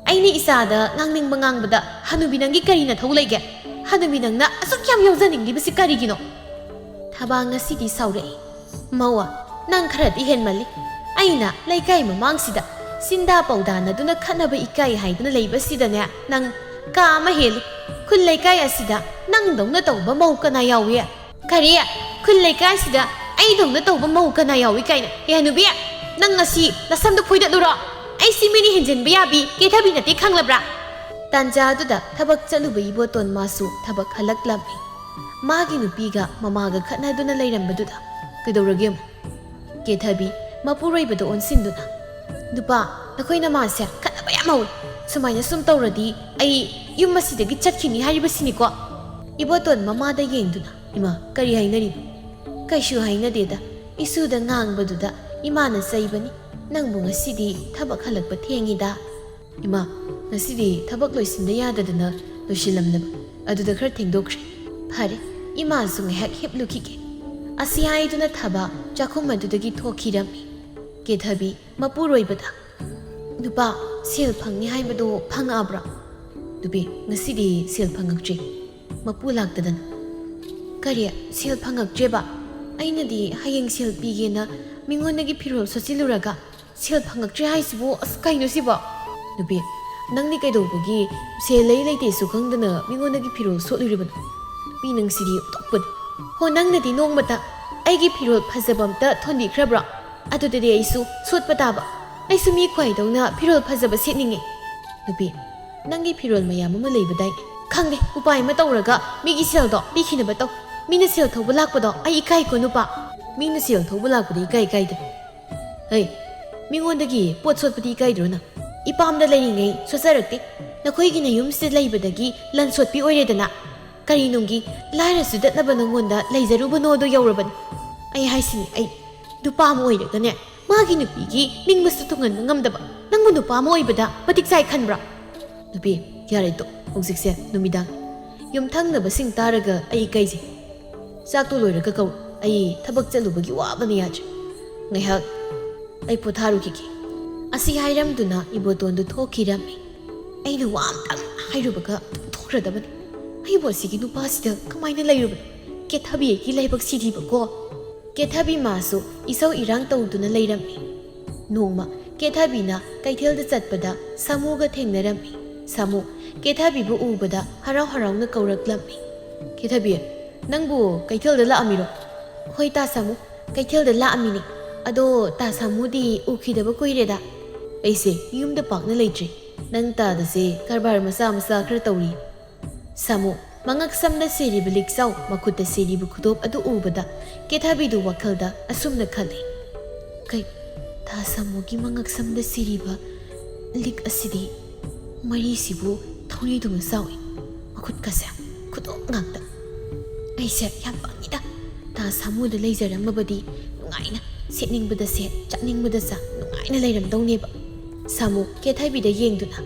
ꯑꯩꯅ ꯏꯆꯥꯗ ꯉꯥꯡꯅꯤꯡꯕ ꯉꯥꯡꯕꯗ ꯍꯅꯨꯕꯤ ꯅꯪꯒꯤ ꯀꯔꯤ ꯅꯊꯧ ꯂꯩꯒꯦ? ꯍꯅꯨꯕꯤ ꯅꯪꯅ ꯑꯁꯨꯛ ꯌꯥꯝ ꯌꯥꯎꯖꯅꯤꯡꯂꯤꯕꯁꯤ ꯀꯔꯤꯒꯤꯅꯣ?" ꯊꯕꯥ ꯉꯁꯤꯗꯤ ꯁꯥꯎꯔꯛꯏ꯫ "ꯃꯧ, ꯅꯪ ꯈꯔꯗꯤ ꯍꯦꯟꯃꯜꯂꯤ꯫ ꯑꯩꯅ ꯂꯩꯀꯥꯏ ꯃꯃꯥꯡꯁꯤꯗ ꯁꯤꯟꯗꯥ ꯄꯧꯗꯥꯅꯗꯨꯅ ꯈꯠꯅꯕ ꯏꯀꯥꯏ ꯍꯥꯏꯗꯨꯅ ꯂꯩꯕꯁꯤꯗꯅꯦ, ꯅꯪ ꯀꯥ ꯑꯃ ꯍꯦꯜꯂꯤ꯫ ꯈꯨꯜ ꯂꯩꯀꯥꯏ ꯑꯁꯤꯗ ꯅꯪꯗꯧꯅ ꯇꯧꯕ ꯃꯧ ꯀꯅꯥ ꯌꯥꯎꯏ?" "ꯀꯔꯤ? ꯈꯨꯜ ꯂꯩꯀꯥꯏꯁꯤꯗ ꯑꯩꯗꯧꯅ ꯇꯧꯕ ꯃꯧ ꯀꯅꯥ ꯌꯥꯎꯏ ꯀꯥꯏꯅ? ꯑꯦ ꯍꯅꯨꯕꯤ, ꯅꯪ ꯉꯁꯤ ꯅꯁꯝꯗꯣ ꯐꯣꯏꯗꯠꯂꯨꯔꯣ꯫ ꯑꯩ ꯁꯤ ꯃꯤꯅ ꯍꯦꯟꯖꯤꯟꯕ ꯌꯥꯕꯤ ꯀꯦꯊꯕꯤ ꯅꯠꯇꯦ, ꯈꯪꯂꯕ꯭ꯔꯥ?" ꯇꯥꯟꯖꯥꯗꯨꯗ ꯊꯕꯛ ꯆꯠꯂꯨꯕ ꯏꯕꯣꯇꯣꯟ ꯃꯥꯁꯨ ꯊꯕꯛ ꯍꯜꯂꯛꯂꯝꯃꯤ꯫ ꯃꯥꯒꯤ ꯅꯨꯄꯤꯒ ꯃꯃꯥꯒ ꯈꯠꯅꯗꯨꯅ ꯂꯩꯔꯝꯕꯗꯨꯗ, "ꯀꯩꯗꯧꯔꯒꯦ ꯑꯃꯨꯛ?" ꯀꯦꯊꯕꯤ ꯃꯄꯨꯔꯣꯏꯕꯗ ꯑꯣꯟꯁꯤꯟꯗꯨꯅ, "ꯅꯨꯄꯥ, ꯅꯈꯣꯏ ꯅꯃꯥꯁꯦ ꯈꯠꯅꯕ ꯌꯥꯝ ꯍꯧꯋꯤ꯫ ꯁꯨꯃꯥꯏꯅ ꯁꯨꯝ ꯇꯧꯔꯗꯤ ꯑꯩ ꯌꯨꯝ ꯑꯁꯤꯗꯒꯤ ꯆꯠꯈꯤꯅꯤ ꯍꯥꯏꯔꯤꯕꯁꯤꯅꯤꯀꯣ?" ꯏꯕꯣꯇꯣꯟ ꯃꯃꯥꯗ ꯌꯦꯡꯗꯨꯅ, "ꯏꯃꯥ, ꯀꯔꯤ ꯍꯥꯏꯅꯔꯤꯅꯣ?" "ꯀꯩꯁꯨ ꯍꯥꯏꯅꯗꯦꯗ꯫ ꯏꯁꯨꯗ ꯉꯥꯡꯕꯗꯨꯗ ꯏꯃꯥꯅ ꯆꯩꯕꯅꯤ꯫ ꯅꯪꯕꯨ ꯉꯁꯤꯗꯤ ꯊꯕꯛ ꯍꯜꯂꯛꯄ ꯊꯦꯡꯉꯤꯗ꯫" "ꯏꯃꯥ, ꯉꯁꯤꯗꯤ ꯊꯕꯛ ꯂꯣꯏꯁꯤꯟꯗ ꯌꯥꯗꯗꯅ ꯂꯣꯏꯁꯤꯜꯂꯝꯂꯕ꯫ ꯑꯗꯨꯗ ꯈꯔ ꯊꯦꯡꯗꯣꯛꯈ꯭ꯔꯦ꯫ ꯐꯔꯦ, ꯏꯃꯥꯁꯨ ꯉꯥꯏꯍꯥꯛ ꯍꯤꯞꯂꯨꯈꯤꯒꯦ꯫" ꯑꯁꯤ ꯍꯥꯏꯗꯨꯅ ꯊꯕꯥ ꯆꯥꯛꯈꯨꯝ ꯑꯗꯨꯗꯒꯤ ꯊꯣꯛꯈꯤꯔꯝꯃꯤ꯫ ꯀꯦꯊꯕꯤ ꯃꯄꯨꯔꯣꯏꯕꯗ, "ꯅꯨꯄꯥ, ꯁꯦꯜ ꯐꯪꯅꯤ ꯍꯥꯏꯕꯗꯣ ꯐꯪꯉꯛꯑꯕ꯭ꯔꯣ?" "ꯅꯨꯄꯤ, ꯉꯁꯤꯗꯤ ꯁꯦꯜ ꯐꯪꯉꯛꯇ꯭ꯔꯤ꯫ ꯃꯄꯨ ꯂꯥꯛꯇꯗꯅ꯫" "ꯀꯔꯤ? ꯁꯦꯜ ꯐꯪꯉꯛꯇ꯭ꯔꯦꯕ? ꯑꯩꯅꯗꯤ ꯍꯌꯦꯡ ꯁꯦꯜ ꯄꯤꯒꯦꯅ ꯃꯤꯉꯣꯟꯗꯒꯤ ꯐꯤꯔꯣꯜ ꯁꯣꯠꯆꯤꯜꯂꯨꯔꯒ ꯁꯦꯜ ꯐꯪꯉꯛꯇ꯭ꯔꯦ ꯍꯥꯏꯁꯤꯕꯨ? ꯑꯁ, ꯀꯩꯅꯣ ꯁꯤꯕꯣ?" "ꯅꯨꯄꯤ, ꯅꯪꯗꯤ ꯀꯩꯗꯧꯕꯒꯤ ꯁꯦꯜ ꯂꯩ ꯂꯩꯇꯦꯁꯨ ꯈꯪꯗꯅ ꯃꯤꯉꯣꯟꯗꯒꯤ ꯐꯤꯔꯣꯜ ꯁꯣꯠꯂꯨꯔꯤꯕꯅꯣ?" "ꯅꯨꯄꯤ, ꯅꯪꯁꯤꯗꯤ ꯑꯣꯟꯊꯣꯛꯄꯅꯤ꯫ ꯍꯣ, ꯅꯪꯅꯗꯤ ꯅꯣꯡꯃꯇ ꯑꯩꯒꯤ ꯐꯤꯔꯣꯜ ꯐꯖꯕ ꯑꯝꯇ ꯊꯣꯟꯕꯤꯈ꯭ꯔꯕ꯭ꯔꯣ? ꯑꯗꯨꯗꯗꯤ ꯑꯩꯁꯨ ꯁꯣꯠꯄ ꯇꯥꯕ꯫ ꯑꯩꯁꯨ ꯃꯤ ꯈ꯭ꯋꯥꯏꯗꯧꯅ ꯐꯤꯔꯣꯜ ꯐꯖꯕ ꯁꯦꯠꯅꯤꯡꯉꯤ꯫" "ꯅꯨꯄꯤ, ꯅꯪꯒꯤ ꯐꯤꯔꯣꯜ ꯃꯌꯥꯝ ꯑꯃ ꯂꯩꯕꯗꯥꯏꯅꯦ?" "ꯈꯪꯗꯦ, ꯎꯄꯥꯏ ꯑꯃ ꯇꯧꯔꯒ ꯃꯤꯒꯤ ꯁꯦꯜꯗꯣ ꯄꯤꯈꯤꯅꯕ ꯇꯧ꯫ ꯃꯤꯅ ꯁꯦꯜ ꯊꯧꯕ ꯂꯥꯛꯄꯗꯣ ꯑꯩ ꯏꯀꯥꯏꯀꯣ, ꯅꯨꯄꯥ꯫" "ꯃꯤꯅ ꯁꯦꯜ ꯊꯧꯕ ꯂꯥꯛꯄꯗ ꯏꯀꯥꯏ ꯏꯀꯥꯏꯗꯦ꯫ ꯍꯩ, ꯃꯤꯉꯣꯟꯗꯒꯤ ꯄꯣꯠ ꯁꯣꯠꯄꯗꯤ ꯏꯀꯥꯏꯗ꯭ꯔꯣ ꯅꯪ?" ꯏꯄꯥꯝꯗ ꯂꯩꯔꯤꯉꯩ ꯁꯣꯠꯆꯔꯛꯇꯦ꯫ ꯅꯈꯣꯏꯒꯤ ꯅꯌꯨꯝꯁꯤꯗ ꯂꯩꯕꯗꯒꯤ ꯂꯟ ꯁꯣꯠꯄꯤ ꯑꯣꯏꯔꯦꯗꯅ꯫ ꯀꯔꯤ ꯅꯨꯡꯒꯤ ꯂꯥꯏꯔ ꯆꯨꯗꯠꯅꯕ ꯅꯉꯣꯟꯗ ꯂꯩꯖꯔꯨꯕꯅꯣꯗꯣ ꯌꯧꯔꯕꯅꯤ꯫ ꯑꯩ ꯍꯥꯏꯁꯤꯅꯤ, ꯑꯩ ꯅꯨꯄꯥ ꯑꯃ ꯑꯣꯏꯔꯒꯅꯦ, ꯃꯥꯒꯤ ꯅꯨꯄꯤꯒꯤ ꯅꯤꯡꯕꯁꯨ ꯊꯨꯡꯍꯟꯕ ꯉꯝꯗꯕ ꯅꯪꯕꯨ ꯅꯨꯄꯥ ꯑꯃ ꯑꯣꯏꯕꯗ ꯃꯇꯤꯛ ꯆꯥꯏ ꯈꯟꯕ꯭ꯔꯥ? ꯅꯨꯄꯤ, ꯌꯥꯔꯦ ꯇꯣ, ꯍꯧꯖꯤꯛꯁꯦ ꯅꯨꯃꯤꯗꯥꯡ꯫ ꯌꯨꯝꯊꯪꯅꯕꯁꯤꯡ ꯇꯥꯔꯒ ꯑꯩ ꯏꯀꯥꯏꯖꯩ꯫ ꯆꯥꯛꯇꯣ ꯂꯣꯏꯔꯒ ꯀꯧ, ꯑꯩ ꯊꯕꯛ ꯆꯠꯂꯨꯕꯒꯤ ꯋꯥꯕꯅ ꯌꯥꯗ꯭ꯔꯦ꯫ ꯉꯥꯏꯍꯥꯛ ꯑꯩ ꯄꯣꯊꯥꯔꯨꯈꯤꯒꯦ꯫ ꯑꯁꯤ ꯍꯥꯏꯔꯝꯗꯨꯅ ꯏꯕꯣꯇꯣꯟꯗꯨ ꯊꯣꯛꯈꯤꯔꯝꯃꯤ꯫ ꯑꯩꯅ ꯋꯥ ꯑꯝꯇꯪ ꯍꯥꯏꯔꯨꯕꯒ ꯊꯣꯛꯈ꯭ꯔꯗꯕꯅꯤ꯫ ꯑꯩꯕꯨ ꯑꯁꯤꯒꯤ ꯅꯨꯄꯥꯁꯤꯗ ꯀꯃꯥꯏꯅ ꯂꯩꯔꯨꯕꯅꯣ? ꯀꯦꯊꯕꯤ ꯑꯩꯒꯤ ꯂꯥꯏꯕꯛ ꯁꯤꯗꯤꯕꯀꯣ꯫ ꯀꯦꯊꯕꯤ ꯃꯥꯁꯨ ꯏꯁꯧ ꯏꯔꯥꯡ ꯇꯧꯗꯨꯅ ꯂꯩꯔꯝꯃꯤ꯫ ꯅꯣꯡꯃ ꯀꯦꯊꯕꯤꯅ ꯀꯩꯊꯦꯜꯗ ꯆꯠꯄꯗ ꯁꯥꯃꯨꯒ ꯊꯦꯡꯅꯔꯝꯃꯤ꯫ ꯁꯥꯃꯨ ꯀꯦꯊꯕꯤꯕꯨ ꯎꯕꯗ ꯍꯔꯥꯎ ꯍꯔꯥꯎꯅ ꯀꯧꯔꯛꯂꯝꯃꯤ꯫ "ꯀꯦꯊꯕꯤ, ꯅꯪꯕꯨ ꯀꯩꯊꯦꯜꯗ ꯂꯥꯛꯑꯝꯃꯤꯔꯣ?" "ꯍꯣꯏ ꯇꯥ ꯁꯥꯃꯨ, ꯀꯩꯊꯦꯜꯗ ꯂꯥꯛꯑꯝꯃꯤꯅꯦ꯫ ꯑꯗꯣ ꯇꯥ ꯁꯥꯃꯨꯗꯤ ꯎꯈꯤꯗꯕ ꯀꯨꯏꯔꯦꯗ꯫ ꯑꯩꯁꯦ ꯌꯨꯝꯗ ꯄꯥꯛꯅ ꯂꯩꯇ꯭ꯔꯦ꯫ ꯅꯪ ꯇꯥꯗꯁꯦ ꯀꯔꯕꯥꯔ ꯃꯆꯥ ꯃꯆꯥ ꯈꯔ ꯇꯧꯔꯤ꯫" ꯁꯥꯃꯨ ꯃꯉꯛꯁꯝꯗ ꯁꯤꯔꯤꯕ ꯂꯤꯛꯆꯥꯎ, ꯃꯈꯨꯠꯇ ꯁꯤꯔꯤꯕ ꯈꯨꯗꯣꯞ ꯑꯗꯨ ꯎꯕꯗ ꯀꯦꯊꯕꯤꯗꯨ ꯋꯥꯈꯜꯗ ꯑꯁꯨꯝꯅ ꯈꯜꯂꯤ, "ꯀꯩ, ꯇꯥ ꯁꯥꯃꯨꯒꯤ ꯃꯉꯛꯁꯝꯗ ꯁꯤꯔꯤꯕ ꯂꯤꯛ ꯑꯁꯤꯗꯤ ꯃꯔꯤꯁꯤꯕꯨ ꯊꯧꯔꯤꯗꯨꯅ ꯆꯥꯎꯏ, ꯃꯈꯨꯠꯀꯁꯦ ꯈꯨꯗꯣꯞ ꯉꯥꯛꯇ꯫ ꯑꯩꯁꯦ ꯌꯥꯝ ꯄꯪꯉꯤꯗ꯫ ꯇꯥ ꯁꯥꯃꯨꯗ ꯂꯩꯖꯔꯝꯃꯕꯗꯤ ꯅꯨꯡꯉꯥꯏꯅ ꯁꯦꯠꯅꯤꯡꯕꯗ ꯁꯦꯠ, ꯆꯥꯅꯤꯡꯕꯗ ꯆꯥ, ꯅꯨꯡꯉꯥꯏꯅ ꯂꯩꯔꯝꯗꯧꯅꯦꯕ꯫" ꯁꯥꯃꯨ ꯀꯦꯊꯕꯤꯗ ꯌꯦꯡꯗꯨꯅ,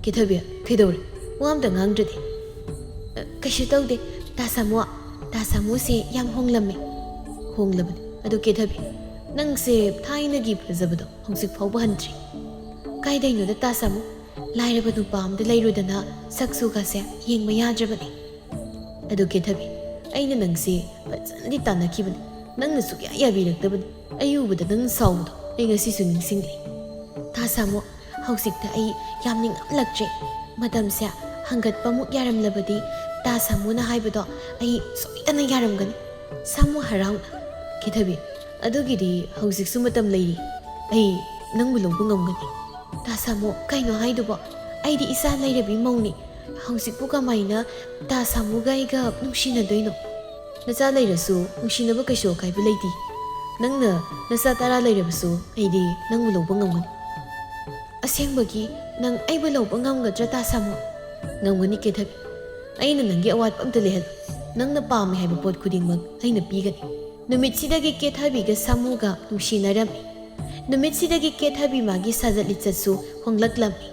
"ꯀꯦꯊꯕꯤ, ꯀꯩꯗꯧꯔꯦ? ꯋꯥ ꯑꯝꯇ ꯉꯥꯡꯗ꯭ꯔꯗꯤ?" "ꯑ, ꯀꯩꯁꯨ ꯇꯧꯗꯦ, ꯇꯥ ꯁꯥꯃꯨ꯫ ꯇꯥ ꯁꯥꯃꯨꯁꯦ ꯌꯥꯝ ꯍꯣꯡꯂꯝꯃꯦ꯫" "ꯍꯣꯡꯂꯕꯅꯤ꯫ ꯑꯗꯨ ꯀꯦꯊꯕꯤ, ꯅꯪꯁꯦ ꯊꯥꯏꯅꯒꯤ ꯐꯖꯕꯗꯣ ꯍꯧꯖꯤꯛ ꯐꯥꯎꯕ ꯍꯟꯗ꯭ꯔꯤ꯫ ꯀꯥꯏꯗꯩꯅꯣꯗ ꯇꯥ ꯁꯥꯃꯨ? ꯂꯥꯏꯔꯕ ꯅꯨꯄꯥ ꯑꯝꯗ ꯂꯩꯔꯨꯗꯅ ꯁꯛꯁꯨꯒꯁꯦ ꯌꯦꯡꯕ ꯌꯥꯗ꯭ꯔꯕꯅꯤ꯫" "ꯑꯗꯨ ꯀꯦꯊꯕꯤ, ꯑꯩꯅ ꯅꯪꯁꯦ ꯐꯖꯅꯗꯤ ꯇꯥꯟꯅꯈꯤꯕꯅꯤ꯫ ꯅꯪꯅ ꯁꯨꯛꯌꯥ ꯌꯥꯕꯤꯔꯛꯇꯕꯅꯤ꯫ ꯑꯩ ꯎꯕꯗ ꯅꯪ ꯁꯥꯎꯕꯗꯣ ꯑꯩ ꯉꯁꯤꯁꯨ ꯅꯤꯡꯁꯤꯡꯂꯤ꯫" "ꯇꯥ ꯁꯥꯃꯨ, ꯍꯧꯖꯤꯛꯇ ꯑꯩ ꯌꯥꯝ ꯅꯤꯡꯉꯝꯂꯛꯇ꯭ꯔꯦ꯫ ꯃꯇꯝꯁꯦ ꯍꯪꯒꯠꯄꯃꯨꯛ ꯌꯥꯔꯝꯂꯕꯗꯤ ꯇꯥ ꯁꯥꯃꯨꯅ ꯍꯥꯏꯕꯗꯣ ꯑꯩ ꯁꯣꯏꯗꯅ ꯌꯥꯔꯝꯒꯅꯤ꯫" ꯁꯥꯃꯨ ꯍꯔꯥꯎꯅ, "ꯀꯦꯊꯕꯤ, ꯑꯗꯨꯒꯤꯗꯤ ꯍꯧꯖꯤꯛꯁꯨ ꯃꯇꯝ ꯂꯩꯔꯤ꯫ ꯑꯩ ꯅꯪꯕꯨ ꯂꯧꯕ ꯉꯝꯒꯅꯤ꯫" "ꯇꯥ ꯁꯥꯃꯨ, ꯀꯩꯅꯣ ꯍꯥꯏꯗꯨꯕꯣ? ꯑꯩꯗꯤ ꯏꯆꯥ ꯂꯩꯔꯕꯤ ꯃꯧꯅꯤ꯫ ꯍꯧꯖꯤꯛꯄꯨ ꯀꯃꯥꯏꯅ ꯇꯥ ꯁꯥꯃꯨꯒ ꯑꯩꯒ ꯅꯨꯡꯁꯤꯅꯗꯣꯏꯅꯣ?" "ꯅꯆꯥ ꯂꯩꯔꯁꯨ ꯅꯨꯡꯁꯤꯅꯕ ꯀꯩꯁꯨ ꯑꯀꯥꯏꯕ ꯂꯩꯇꯦ꯫ ꯅꯪꯅ ꯅꯆꯥ ꯇꯔꯥ ꯂꯩꯔꯕꯁꯨ ꯑꯩꯗꯤ ꯅꯪꯕꯨ ꯂꯧꯕ ꯉꯝꯒꯅꯤ꯫" "ꯑꯁꯦꯡꯕꯒꯤ ꯅꯪ ꯑꯩꯕꯨ ꯂꯧꯕ ꯉꯝꯒꯗ꯭ꯔꯥ, ꯇꯥ ꯁꯥꯃꯨ?" "ꯉꯝꯒꯅꯤ ꯀꯦꯊꯕꯤ꯫ ꯑꯩꯅ ꯅꯪꯒꯤ ꯑꯋꯥꯠꯄ ꯑꯝꯇ ꯂꯩꯍꯜꯂꯣꯏ꯫ ꯅꯪꯅ ꯄꯥꯝꯃꯦ ꯍꯥꯏꯕ ꯄꯣꯠ ꯈꯨꯗꯤꯡꯃꯛ ꯑꯩꯅ ꯄꯤꯒꯅꯤ꯫" ꯅꯨꯃꯤꯠꯁꯤꯗꯒꯤ ꯀꯦꯊꯕꯤꯒ ꯁꯥꯃꯨꯒ ꯅꯨꯡꯁꯤꯅꯔꯝꯃꯤ꯫ ꯅꯨꯃꯤꯠꯁꯤꯗꯒꯤ ꯀꯦꯊꯕꯤ ꯃꯥꯒꯤ ꯁꯥꯖꯠ ꯂꯤꯆꯠꯁꯨ ꯍꯣꯡꯂꯛꯂꯝꯃꯤ꯫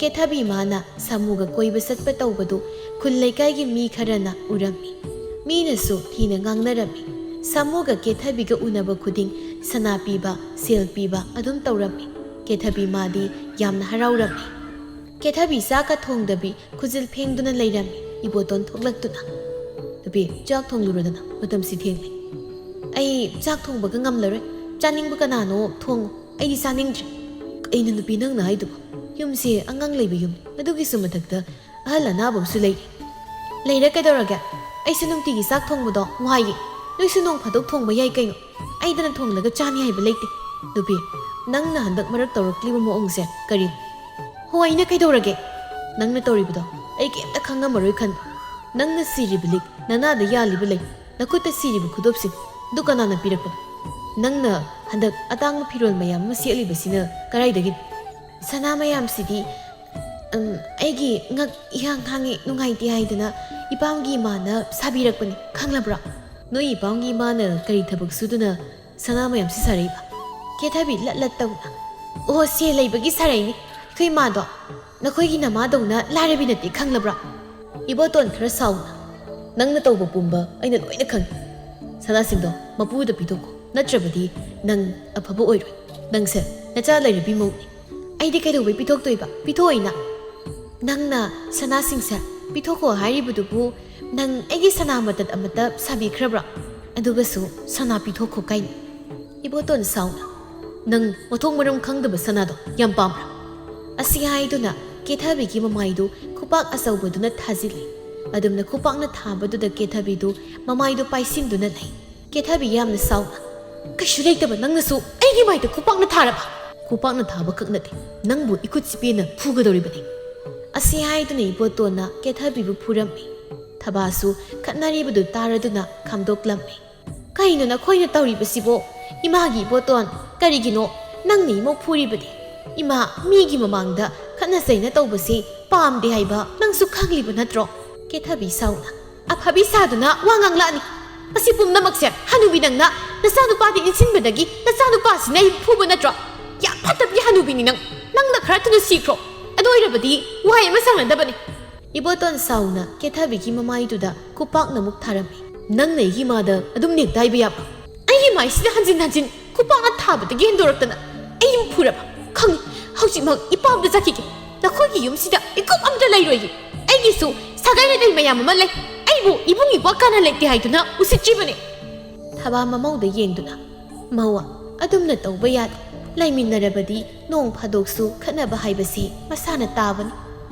ꯀꯦꯊꯕꯤ ꯃꯥꯅ ꯁꯥꯃꯨꯒ ꯀꯣꯏꯕ ꯆꯠꯄ ꯇꯧꯕꯗꯨ ꯈꯨꯜ ꯂꯩꯀꯥꯏꯒꯤ ꯃꯤ ꯈꯔꯅ ꯎꯔꯝꯃꯤ꯫ ꯃꯤꯅꯁꯨ ꯊꯤꯅ ꯉꯥꯡꯅꯔꯝꯃꯤ꯫ ꯁꯥꯃꯨꯒ ꯀꯦꯊꯕꯤꯒ ꯎꯅꯕ ꯈꯨꯗꯤꯡ ꯁꯅꯥ ꯄꯤꯕ, ꯁꯦꯜ ꯄꯤꯕ ꯑꯗꯨꯝ ꯇꯧꯔꯝꯃꯤ꯫ ꯀꯦꯊꯕꯤ ꯃꯥꯗꯤ ꯌꯥꯝꯅ ꯍꯔꯥꯎꯔꯝꯃꯤ꯫ ꯀꯦꯊꯕꯤ ꯆꯥꯛꯀ ꯊꯣꯡꯗꯕꯤ ꯈꯨꯖꯤꯜ ꯐꯦꯡꯗꯨꯅ ꯂꯩꯔꯝꯃꯤ꯫ ꯏꯕꯣꯇꯣꯟ ꯊꯣꯛꯂꯛꯇꯨꯅ, "ꯅꯨꯄꯤ, ꯆꯥꯛ ꯊꯣꯡꯂꯨꯔꯣꯗꯅ, ꯃꯇꯝꯁꯤ ꯊꯦꯡꯂꯦ꯫" "ꯑꯩ ꯆꯥꯛ ꯊꯣꯡꯕꯒ ꯉꯝꯂꯔꯣꯏ꯫ ꯆꯥꯅꯤꯡꯕ ꯀꯅꯥꯅꯣ ꯊꯣꯡꯉꯨ, ꯑꯩꯗꯤ ꯆꯥꯅꯤꯡꯗ꯭ꯔꯦ꯫" "ꯀꯩꯅꯣ ꯅꯨꯄꯤ ꯅꯪꯅ ꯍꯥꯏꯗꯨꯕꯣ? ꯌꯨꯝꯁꯦ ꯑꯉꯥꯡ ꯂꯩꯕ ꯌꯨꯝꯅꯤ, ꯑꯗꯨꯒꯤꯁꯨ ꯃꯊꯛꯇ ꯑꯍꯜ ꯑꯅꯥꯕ ꯑꯃꯁꯨ ꯂꯩꯔꯤ꯫" "ꯂꯩꯔ ꯀꯩꯗꯧꯔꯒꯦ? ꯑꯩꯁꯨ ꯅꯨꯡꯇꯤꯒꯤ ꯆꯥꯛ ꯊꯣꯡꯕꯗꯣ ꯋꯥꯏꯌꯦ꯫ ꯅꯣꯏꯁꯨ ꯅꯣꯡ ꯐꯥꯗꯣꯛ ꯊꯣꯡꯕ ꯌꯥꯏ ꯀꯩꯅꯣ꯫ ꯑꯩꯗꯅ ꯊꯣꯡꯂꯒ ꯆꯥꯅꯤ ꯍꯥꯏꯕ ꯂꯩꯇꯦ꯫" "ꯅꯨꯄꯤ, ꯅꯪꯅ ꯍꯟꯗꯛ ꯃꯔꯛ ꯇꯧꯔꯛꯂꯤꯕ ꯃꯑꯣꯡꯁꯦ ꯀꯔꯤꯅꯣ?" "ꯍꯣ, ꯑꯩꯅ ꯀꯩꯗꯧꯔꯒꯦ? ꯅꯪꯅ ꯇꯧꯔꯤꯕꯗꯣ ꯑꯩ ꯀꯩꯝꯇ ꯈꯪꯉꯝꯃꯔꯣꯏ ꯈꯟꯕ꯫ ꯅꯪꯅ ꯁꯤꯔꯤꯕ ꯂꯤꯛ, ꯅꯅꯥꯗ ꯌꯥꯜꯂꯤꯕ ꯂꯩ, ꯅꯈꯨꯠꯇ ꯁꯤꯔꯤꯕ ꯈꯨꯗꯣꯞꯁꯤꯡ, ꯑꯗꯨ ꯀꯅꯥꯅ ꯄꯤꯔꯛꯄꯅꯣ? ꯅꯪꯅ ꯍꯟꯗꯛ ꯑꯇꯥꯡꯕ ꯐꯤꯔꯣꯜ ꯃꯌꯥꯝ ꯑꯃ ꯁꯦꯠꯂꯤꯕꯁꯤꯅ ꯀꯗꯥꯏꯗꯒꯤꯅꯣ?" "ꯁꯅꯥ ꯃꯌꯥꯝꯁꯤꯗꯤ, ꯎꯝ, ꯑꯩꯒꯤ ꯉꯛ ꯏꯍꯥꯡ ꯍꯥꯡꯉꯤ, ꯅꯨꯡꯉꯥꯏꯇꯦ ꯍꯥꯏꯗꯅ ꯏꯄꯥꯝꯒꯤ ꯏꯃꯥꯅ ꯁꯥꯕꯤꯔꯛꯄꯅꯤ, ꯈꯪꯂꯕ꯭ꯔꯥ?" "ꯅꯣꯏ ꯏꯄꯥꯝꯒꯤ ꯏꯃꯥꯅ ꯀꯔꯤ ꯊꯕꯛ ꯁꯨꯗꯨꯅ ꯁꯅꯥ ꯃꯌꯥꯝꯁꯤ ꯁꯥꯔꯛꯏꯕ?" ꯀꯦꯊꯕꯤ ꯂꯠ ꯂꯠ ꯇꯧꯅ, "ꯑꯣ, ꯁꯦꯜ ꯂꯩꯕꯒꯤ ꯁꯥꯔꯛꯏꯅꯤ꯫ ꯑꯩꯈꯣꯏ ꯏꯃꯥꯗꯣ ꯅꯈꯣꯏꯒꯤ ꯅꯃꯥꯗꯧꯅ ꯂꯥꯏꯔꯕꯤ ꯅꯠꯇꯦ, ꯈꯪꯂꯕ꯭ꯔꯥ?" ꯏꯕꯣꯇꯣꯟ ꯈꯔ ꯁꯥꯎꯅ, "ꯅꯪꯅ ꯇꯧꯕ ꯄꯨꯝꯕ ꯑꯩꯅ ꯂꯣꯏꯅ ꯈꯪꯉꯤ꯫ ꯁꯅꯥꯁꯤꯡꯗꯣ ꯃꯄꯨꯗ ꯄꯤꯊꯣꯛꯈꯣ, ꯅꯠꯇ꯭ꯔꯕꯗꯤ ꯅꯪ ꯑꯐꯕ ꯑꯣꯏꯔꯣꯏ꯫ ꯅꯪꯁꯦ ꯅꯆꯥ ꯂꯩꯔꯕꯤ ꯃꯧꯅꯤ꯫" "ꯑꯩꯗꯤ ꯀꯩꯗꯧꯕꯩ ꯄꯤꯊꯣꯛꯇꯣꯏꯕ? ꯄꯤꯊꯣꯛꯑꯣꯏꯅ꯫" "ꯅꯪꯅ ꯁꯅꯥꯁꯤꯡꯁꯦ ꯄꯤꯊꯣꯛꯈꯣ ꯍꯥꯏꯔꯤꯕꯗꯨꯕꯨ ꯅꯪ ꯑꯩꯒꯤ ꯁꯅꯥ ꯃꯇꯠ ꯑꯃꯠꯇ ꯁꯥꯕꯤꯈ꯭ꯔꯕ꯭ꯔꯥ? ꯑꯗꯨꯒꯁꯨ ꯁꯅꯥ ꯄꯤꯊꯣꯛꯈꯣ ꯀꯥꯏꯅ?" ꯏꯕꯣꯇꯣꯟ ꯁꯥꯎꯅ, "ꯅꯪ ꯃꯊꯣꯡ ꯃꯔꯝ ꯈꯪꯗꯕ ꯁꯅꯥꯗꯣ ꯌꯥꯝ ꯄꯥꯝꯕ꯭ꯔꯥ?" ꯑꯁꯤ ꯍꯥꯏꯗꯨꯅ ꯀꯦꯊꯕꯤꯒꯤ ꯃꯃꯥꯏꯗꯨ ꯈꯨꯄꯥꯛ ꯑꯆꯧꯕꯗꯨꯅ ꯊꯥꯖꯤꯜꯂꯤ꯫ ꯑꯗꯨꯝꯅ ꯈꯨꯄꯥꯛꯅ ꯊꯥꯕꯗꯨꯗ ꯀꯦꯊꯕꯤꯗꯨ ꯃꯃꯥꯏꯗꯨ ꯄꯥꯏꯁꯤꯟꯗꯨꯅ ꯂꯩ꯫ ꯀꯦꯊꯕꯤ ꯌꯥꯝꯅ ꯁꯥꯎꯅ, "ꯀꯩꯁꯨ ꯂꯩꯇꯕ ꯅꯪꯅꯁꯨ ꯑꯩꯒꯤ ꯃꯥꯏꯗ ꯈꯨꯄꯥꯛꯅ ꯊꯥꯔꯕ?" "ꯈꯨꯄꯥꯛꯅ ꯊꯥꯕ ꯈꯛ ꯅꯠꯇꯦ, ꯅꯪꯕꯨ ꯏꯈꯨꯠ ꯁꯤꯄꯦꯅ ꯐꯨꯒꯗꯧꯔꯤꯕꯅꯤ꯫" ꯑꯁꯤ ꯍꯥꯏꯗꯨꯅ ꯏꯕꯣꯇꯣꯟꯅ ꯀꯦꯊꯕꯤꯕꯨ ꯐꯨꯔꯝꯃꯤ꯫ ꯊꯕꯥꯁꯨ ꯈꯠꯅꯔꯤꯕꯗꯨ ꯇꯥꯔꯗꯨꯅ ꯈꯥꯝꯗꯣꯛꯂꯝꯃꯤ꯫ "ꯀꯩꯅꯣ ꯅꯈꯣꯏꯅ ꯇꯧꯔꯤꯕꯁꯤꯕꯣ? ꯏꯃꯥꯒꯤ ꯏꯕꯣꯇꯣꯟ, ꯀꯔꯤꯒꯤꯅꯣ ꯅꯪꯅ ꯏꯃꯧ ꯐꯨꯔꯤꯕꯗꯤ? ꯏꯃꯥ, ꯃꯤꯒꯤ ꯃꯃꯥꯡꯗ ꯈꯠꯅ ꯆꯩꯅ ꯇꯧꯕꯁꯤ ꯄꯥꯝꯗꯦ ꯍꯥꯏꯕ ꯅꯪꯁꯨ ꯈꯪꯂꯤꯕ ꯅꯠꯇ꯭ꯔꯣ? ꯀꯦꯊꯕꯤ ꯁꯥꯎꯅ ꯑꯐꯕꯤ ꯁꯥꯗꯨꯅ ꯋꯥ ꯉꯥꯡꯂꯛꯑꯅꯤ꯫ ꯃꯁꯤ ꯄꯨꯝꯅꯃꯛꯁꯦ ꯍꯅꯨꯕꯤ ꯅꯪꯅ ꯅꯆꯥꯅꯨꯄꯥꯗ ꯏꯟꯁꯤꯟꯕꯗꯒꯤ ꯅꯆꯥꯅꯨꯄꯥꯁꯤꯅ ꯑꯩꯕꯨ ꯐꯨꯕ ꯅꯠꯇ꯭ꯔꯣ? ꯌꯥꯝ ꯐꯠꯇꯕꯤ ꯍꯅꯨꯕꯤꯅꯤ ꯅꯪ꯫ ꯅꯪꯅ ꯈꯔ ꯊꯨꯅ ꯁꯤꯈ꯭ꯔꯣ꯫ ꯑꯗꯨ ꯑꯣꯏꯔꯕꯗꯤ ꯋꯥꯍꯩ ꯑꯃ ꯁꯥꯟꯅꯗꯕꯅꯤ꯫ ꯏꯕꯣꯇꯣꯟ ꯁꯥꯎꯅ ꯀꯦꯊꯕꯤꯒꯤ ꯃꯃꯥꯏꯗꯨꯗ ꯈꯨꯄꯥꯛꯅ ꯑꯃꯨꯛ ꯊꯥꯔꯝꯃꯤ꯫ ꯅꯪꯅ ꯑꯩꯒꯤ ꯏꯃꯥꯗ ꯑꯗꯨꯝ ꯅꯦꯛꯇ ꯍꯥꯏꯕ ꯌꯥꯕ꯭ꯔꯥ? ꯑꯩꯒꯤ ꯃꯥꯏꯁꯤꯗ ꯍꯟꯖꯤꯟ ꯍꯟꯖꯤꯟ ꯈꯨꯄꯥꯛꯅ ꯊꯥꯕꯗꯒꯤ ꯍꯦꯟꯗꯣꯔꯛꯇꯅ ꯑꯩꯕꯨ ꯐꯨꯔꯕ? ꯈꯪꯉꯤ, ꯍꯧꯖꯤꯛꯃꯛ ꯏꯄꯥꯝꯗ ꯆꯠꯈꯤꯒꯦ꯫ ꯅꯈꯣꯏꯒꯤ ꯌꯨꯝꯁꯤꯗ ꯏꯀꯨꯞ ꯑꯝꯇ ꯂꯩꯔꯣꯏꯒꯦ꯫ ꯑꯩꯒꯤꯁꯨ ꯁꯥꯒꯩ ꯅꯥꯇꯩ ꯃꯌꯥꯝ ꯑꯃ ꯂꯩ꯫ ꯑꯩꯕꯨ ꯏꯕꯨꯡ ꯏꯄ꯭ꯋꯥ ꯀꯥꯟꯅ ꯂꯩꯇꯦ ꯍꯥꯏꯗꯨꯅ ꯎꯁꯤꯠꯇ꯭ꯔꯤꯕꯅꯦ꯫ ꯊꯕꯥ ꯃꯃꯧꯗ ꯌꯦꯡꯗꯨꯅ, ꯃꯧ, ꯑꯗꯨꯝꯅ ꯇꯧꯕ ꯌꯥꯗꯦ꯫ ꯂꯩꯃꯤꯟꯅꯔꯕꯗꯤ ꯅꯣꯡ ꯐꯥꯗꯣꯛꯁꯨ ꯈꯠꯅꯕ ꯍꯥꯏꯕꯁꯤ ꯃꯁꯥꯅ ꯇꯥꯕꯅꯤ꯫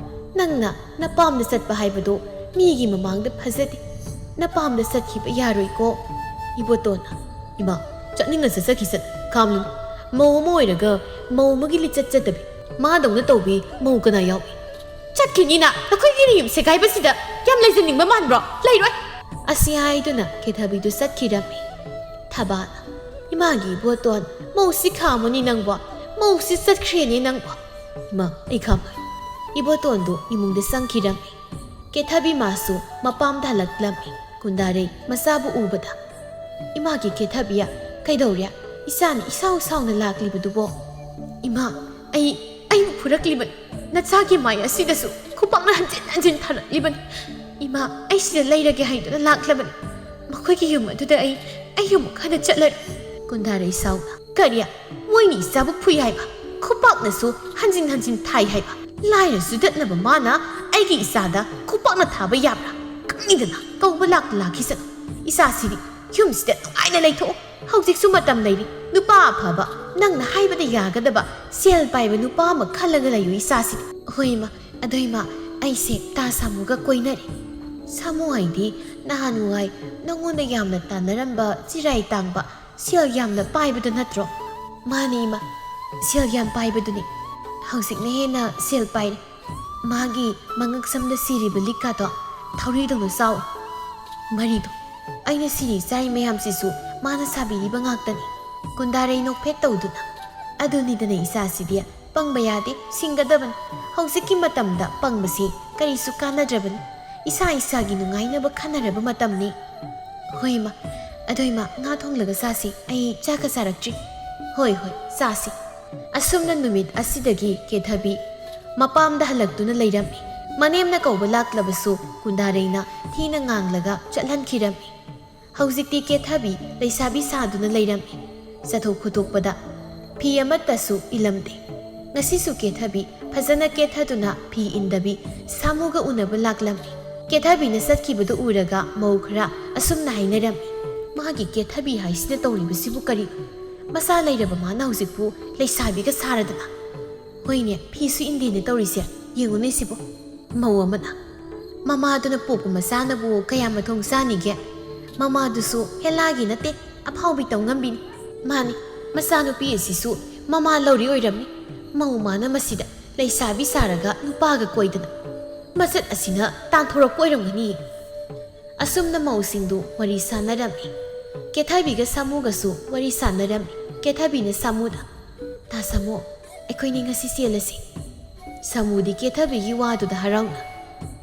ꯅꯪꯅ ꯅꯄꯥꯝꯗ ꯆꯠꯄ ꯍꯥꯏꯕꯗꯣ ꯃꯤꯒꯤ ꯃꯃꯥꯡꯗ ꯐꯖꯗꯦ꯫ ꯅꯄꯥꯝꯗ ꯆꯠꯈꯤꯕ ꯌꯥꯔꯣꯏꯀꯣ꯫ ꯏꯕꯣꯇꯣꯟꯅ, ꯏꯃꯥ, ꯆꯠꯅꯤꯡꯉ ꯆꯠꯆꯈꯤꯁꯅꯨ, ꯈꯥꯝꯂꯨꯅꯨ꯫ ꯃꯧ ꯑꯃ ꯑꯣꯏꯔꯒ ꯃꯧ ꯑꯃꯒꯤ ꯂꯤꯆꯠ ꯆꯠꯇꯕꯤ, ꯃꯥꯗꯧꯅ ꯇꯧꯕꯤ ꯃꯧ ꯀꯅꯥ ꯌꯥꯎꯏ? ꯆꯠꯈꯤꯅꯤꯅ ꯅꯈꯣꯏꯒꯤ ꯌꯨꯝ ꯁꯦꯒꯥꯏꯕꯁꯤꯗ ꯌꯥꯝ ꯂꯩꯖꯅꯤꯡꯕ ꯃꯥꯟꯕ꯭ꯔꯣ? ꯂꯩꯔꯣꯏ꯫ ꯑꯁꯤ ꯍꯥꯏꯗꯨꯅ ꯀꯦꯊꯕꯤꯗꯨ ꯆꯠꯈꯤꯔꯝꯃꯤ꯫ ꯊꯕꯥꯅ, ꯏꯃꯥꯒꯤ ꯏꯕꯣꯇꯣꯟ, ꯃꯧꯁꯤ ꯈꯥꯝꯃꯨꯅꯤ ꯅꯪꯕꯣ, ꯃꯧꯁꯤ ꯆꯠꯈ꯭ꯔꯦꯅꯦ ꯅꯪꯕꯣ꯫ ꯏꯃꯥ, ꯑꯩ ꯈꯥꯝꯃꯣꯏ꯫ ꯏꯕꯣꯇꯣꯟꯗꯨ ꯏꯃꯨꯡꯗ ꯆꯪꯈꯤꯔꯝꯃꯤ꯫ ꯀꯦꯊꯕꯤ ꯃꯥꯁꯨ ꯃꯄꯥꯝꯗ ꯍꯜꯂꯛꯂꯝꯃꯤ꯫ ꯀꯨꯟꯗꯥꯔꯩ ꯃꯆꯥꯕꯨ ꯎꯕꯗ, ꯏꯃꯥꯒꯤ ꯀꯦꯊꯕꯤ, ꯀꯩꯗꯧꯔꯦ? ꯏꯆꯥꯅ ꯏꯁꯥꯎ ꯁꯥꯎꯅ ꯂꯥꯛꯂꯤꯕꯗꯨꯕꯣ? ꯏꯃꯥ, ꯑꯩ, ꯑꯩꯕꯨ ꯐꯨꯔꯛꯂꯤꯕꯅꯤ꯫ ꯅꯆꯥꯒꯤ ꯃꯥꯏ ꯑꯁꯤꯗꯁꯨ ꯈꯨꯄꯥꯛꯅ ꯍꯟꯖꯤꯟ ꯍꯟꯖꯤꯟ ꯊꯥꯔꯛꯂꯤꯕꯅꯤ꯫ ꯏꯃꯥ, ꯑꯩ ꯁꯤꯗ ꯂꯩꯔꯒꯦ ꯍꯥꯏꯗꯨꯅ ꯂꯥꯛꯂꯕꯅꯤ꯫ ꯃꯈꯣꯏꯒꯤ ꯌꯨꯝ ꯑꯗꯨꯗ ꯑꯩ, ꯑꯩ ꯑꯃꯨꯛ ꯍꯟꯅ ꯆꯠꯂꯔꯣꯏ꯫ ꯀꯨꯟꯗꯥꯔꯩ ꯁꯥꯎꯅ, ꯀꯔꯤ? ꯃꯣꯏꯅ ꯏꯆꯥꯕꯨ ꯐꯨꯏ ꯍꯥꯏꯕ? ꯈꯨꯄꯥꯛꯅꯁꯨ ꯍꯟꯖꯤꯟ ꯍꯟꯖꯤꯟ ꯊꯥꯏ ꯍꯥꯏꯕ? ꯂꯥꯏꯔ ꯆꯨꯗꯠꯅꯕ ꯃꯥꯅ ꯑꯩꯒꯤ ꯏꯆꯥꯗ ꯈꯨꯄꯥꯛꯅ ꯊꯥꯕ ꯌꯥꯕ꯭ꯔꯥ? ꯈꯪꯉꯤꯗꯅ, ꯀꯧꯕ ꯂꯥꯛꯇ ꯂꯥꯛꯈꯤꯁꯅꯨ꯫ ꯏꯆꯥꯁꯤꯗꯤ ꯌꯨꯝꯁꯤꯗ ꯅꯨꯡꯉꯥꯏꯅ ꯂꯩꯊꯣꯛꯎ꯫ ꯍꯧꯖꯤꯛꯁꯨ ꯃꯇꯝ ꯂꯩꯔꯤ꯫ ꯅꯨꯄꯥ ꯑꯐꯕ, ꯅꯪꯅ ꯍꯥꯏꯕꯗ ꯌꯥꯒꯗꯕ, ꯁꯦꯜ ꯄꯥꯏꯕ ꯅꯨꯄꯥ ꯑꯃ ꯈꯜꯂꯒ ꯂꯩꯌꯨ ꯏꯆꯥꯁꯤꯗꯤ꯫ ꯍꯣꯏ ꯏꯃꯥ, ꯑꯗꯣ ꯏꯃꯥ, ꯑꯩꯁꯦ ꯇꯥ ꯁꯥꯃꯨꯒ ꯀꯣꯏꯅꯔꯦ꯫ ꯁꯥꯃꯨ ꯍꯥꯏꯗꯤ ꯅꯍꯥꯟꯋꯥꯏ ꯅꯉꯣꯟꯗ ꯌꯥꯝꯅ ꯇꯥꯟꯅꯔꯝꯕ ꯆꯤꯔꯥꯏ ꯇꯥꯡꯕ, ꯁꯦꯜ ꯌꯥꯝꯅ ꯄꯥꯏꯕꯗꯨ ꯅꯠꯇ꯭ꯔꯣ? ꯃꯥꯅꯤ ꯏꯃꯥ, ꯁꯦꯜ ꯌꯥꯝ ꯄꯥꯏꯕꯗꯨꯅꯤ꯫ ꯍꯧꯖꯤꯛꯅ ꯍꯦꯟꯅ ꯁꯦꯜ ꯄꯥꯏꯔꯦ꯫ ꯃꯥꯒꯤ ꯃꯉꯛꯁꯝꯗ ꯁꯤꯔꯤꯕ ꯂꯤꯛꯀꯥꯗꯣ ꯊꯧꯔꯤꯗꯧꯅ ꯆꯥꯎ꯫ ꯃꯔꯤꯗꯣ, ꯑꯩꯅ ꯁꯤꯔꯤ ꯆꯥꯔꯤ ꯃꯌꯥꯝꯁꯤꯁꯨ ꯃꯥꯅ ꯁꯥꯕꯤꯔꯤꯕ ꯉꯥꯛꯇꯅꯤ꯫ ꯀꯨꯟꯗꯥꯔꯩ ꯅꯣꯛꯐꯦꯠ ꯇꯧꯗꯨꯅ, ꯑꯗꯨꯅꯤꯗꯅ ꯏꯆꯥꯁꯤꯗꯤ꯫ ꯄꯪꯕ ꯌꯥꯗꯦ, ꯁꯤꯡꯒꯗꯕꯅꯤ꯫ ꯍꯧꯖꯤꯛꯀꯤ ꯃꯇꯝꯗ ꯄꯪꯕꯁꯤ ꯀꯔꯤꯁꯨ ꯀꯥꯟꯅꯗ꯭ꯔꯕꯅꯤ꯫ ꯏꯁꯥ ꯏꯁꯥꯒꯤ ꯅꯨꯡꯉꯥꯏꯅꯕ ꯈꯟꯅꯔꯕ ꯃꯇꯝꯅꯤ꯫ ꯍꯣꯏ ꯏꯃꯥ, ꯑꯗꯣ ꯏꯃꯥ, ꯉꯥ ꯊꯣꯡꯂꯒ ꯆꯥꯁꯤ, ꯑꯩ ꯆꯥꯛꯀ ꯆꯥꯔꯛꯇ꯭ꯔꯤ꯫ ꯍꯣꯏ ꯍꯣꯏ, ꯆꯥꯁꯤ꯫ ꯑꯁꯨꯝꯅ ꯅꯨꯃꯤꯠ ꯑꯁꯤꯗꯒꯤ ꯀꯦꯊꯕꯤ ꯃꯄꯥꯝꯗ ꯍꯜꯂꯛꯇꯨꯅ ꯂꯩꯔꯝꯃꯤ꯫ ꯃꯅꯦꯝꯅ ꯀꯧꯕ ꯂꯥꯛꯂꯕꯁꯨ ꯀꯨꯟꯗꯥꯔꯩꯅ ꯊꯤꯅ ꯉꯥꯡꯂꯒ ꯆꯠꯍꯟꯈꯤꯔꯝꯃꯤ꯫ ꯍꯧꯖꯤꯛꯇꯤ ꯀꯦꯊꯕꯤ ꯂꯩꯁꯥꯕꯤ ꯁꯥꯗꯨꯅ ꯂꯩꯔꯝꯃꯤ꯫ ꯆꯠꯊꯣꯛ ꯈꯣꯠꯇꯣꯛꯄꯗ ꯐꯤ ꯑꯃꯠꯇꯁꯨ ꯏꯜꯂꯝꯗꯦ꯫ ꯉꯁꯤꯁꯨ ꯀꯦꯊꯕꯤ ꯐꯖꯅ ꯀꯦꯊꯗꯨꯅ ꯐꯤ ꯏꯟꯗꯕꯤ ꯁꯥꯃꯨꯒ ꯎꯅꯕ ꯂꯥꯛꯂꯝꯃꯤ꯫ ꯀꯦꯊꯕꯤꯅ ꯆꯠꯈꯤꯕꯗꯨ ꯎꯔꯒ ꯃꯧ ꯈꯔ ꯑꯁꯨꯝꯅ ꯍꯥꯏꯅꯔꯝꯃꯤ, "ꯃꯥꯒꯤ ꯀꯦꯊꯕꯤ ꯍꯥꯏꯁꯤꯅ ꯇꯧꯔꯤꯕꯁꯤꯕꯨ ꯀꯔꯤꯅꯣ? ꯃꯆꯥ ꯂꯩꯔꯕ ꯃꯥꯅ ꯍꯧꯖꯤꯛꯄꯨ ꯂꯩꯁꯥꯕꯤꯒ ꯁꯥꯔꯗꯅ?" ꯍꯣꯏꯅꯦ, ꯐꯤꯁꯨ ꯏꯟꯗꯦꯅꯦ ꯇꯧꯔꯤꯁꯦ꯫ ꯌꯦꯡꯉꯨꯅꯦ ꯁꯤꯕꯨ꯫ ꯃꯧ ꯑꯃꯅ, "ꯃꯃꯥꯗꯨꯅ ꯄꯣꯛꯄ ꯃꯆꯥꯅꯕꯨ ꯀꯌꯥ ꯃꯊꯣꯡ ꯆꯥꯅꯤꯒꯦ? ꯃꯃꯥꯗꯨꯁꯨ ꯍꯦꯂꯥꯒꯤ ꯅꯠꯇꯦ, ꯑꯐꯥꯎꯕꯤ ꯇꯧꯉꯝꯕꯤꯅꯤ꯫ ꯃꯥꯅꯤ, ꯃꯆꯥꯅꯨꯄꯤ ꯑꯁꯤꯁꯨ ꯃꯃꯥ ꯂꯧꯔꯤ ꯑꯣꯏꯔꯝꯃꯤ꯫ ꯃꯧ ꯃꯥꯅ ꯃꯁꯤꯗ ꯂꯩꯁꯥꯕꯤ ꯁꯥꯔꯒ ꯅꯨꯄꯥꯒ ꯀꯣꯏꯗꯅ꯫ ꯃꯆꯠ ꯑꯁꯤꯅ ꯇꯥꯟꯊꯣꯔꯛꯄ ꯑꯣꯏꯔꯝꯒꯅꯤ꯫" ꯑꯁꯨꯝꯅ ꯃꯧꯁꯤꯡꯗꯨ ꯋꯥꯔꯤ ꯁꯥꯟꯅꯔꯝꯃꯤ꯫ ꯀꯦꯊꯕꯤꯒ ꯁꯥꯃꯨꯒꯁꯨ ꯋꯥꯔꯤ ꯁꯥꯟꯅꯔꯝꯃꯤ꯫ ꯀꯦꯊꯕꯤꯅ ꯁꯥꯃꯨꯗ, "ꯇꯥ ꯁꯥꯃꯨ, ꯑꯩꯈꯣꯏꯅꯤ ꯉꯁꯤ ꯆꯦꯜꯂꯁꯤ꯫" ꯁꯥꯃꯨꯗꯤ ꯀꯦꯊꯕꯤꯒꯤ ꯋꯥꯗꯨꯗ ꯍꯔꯥꯎꯅ,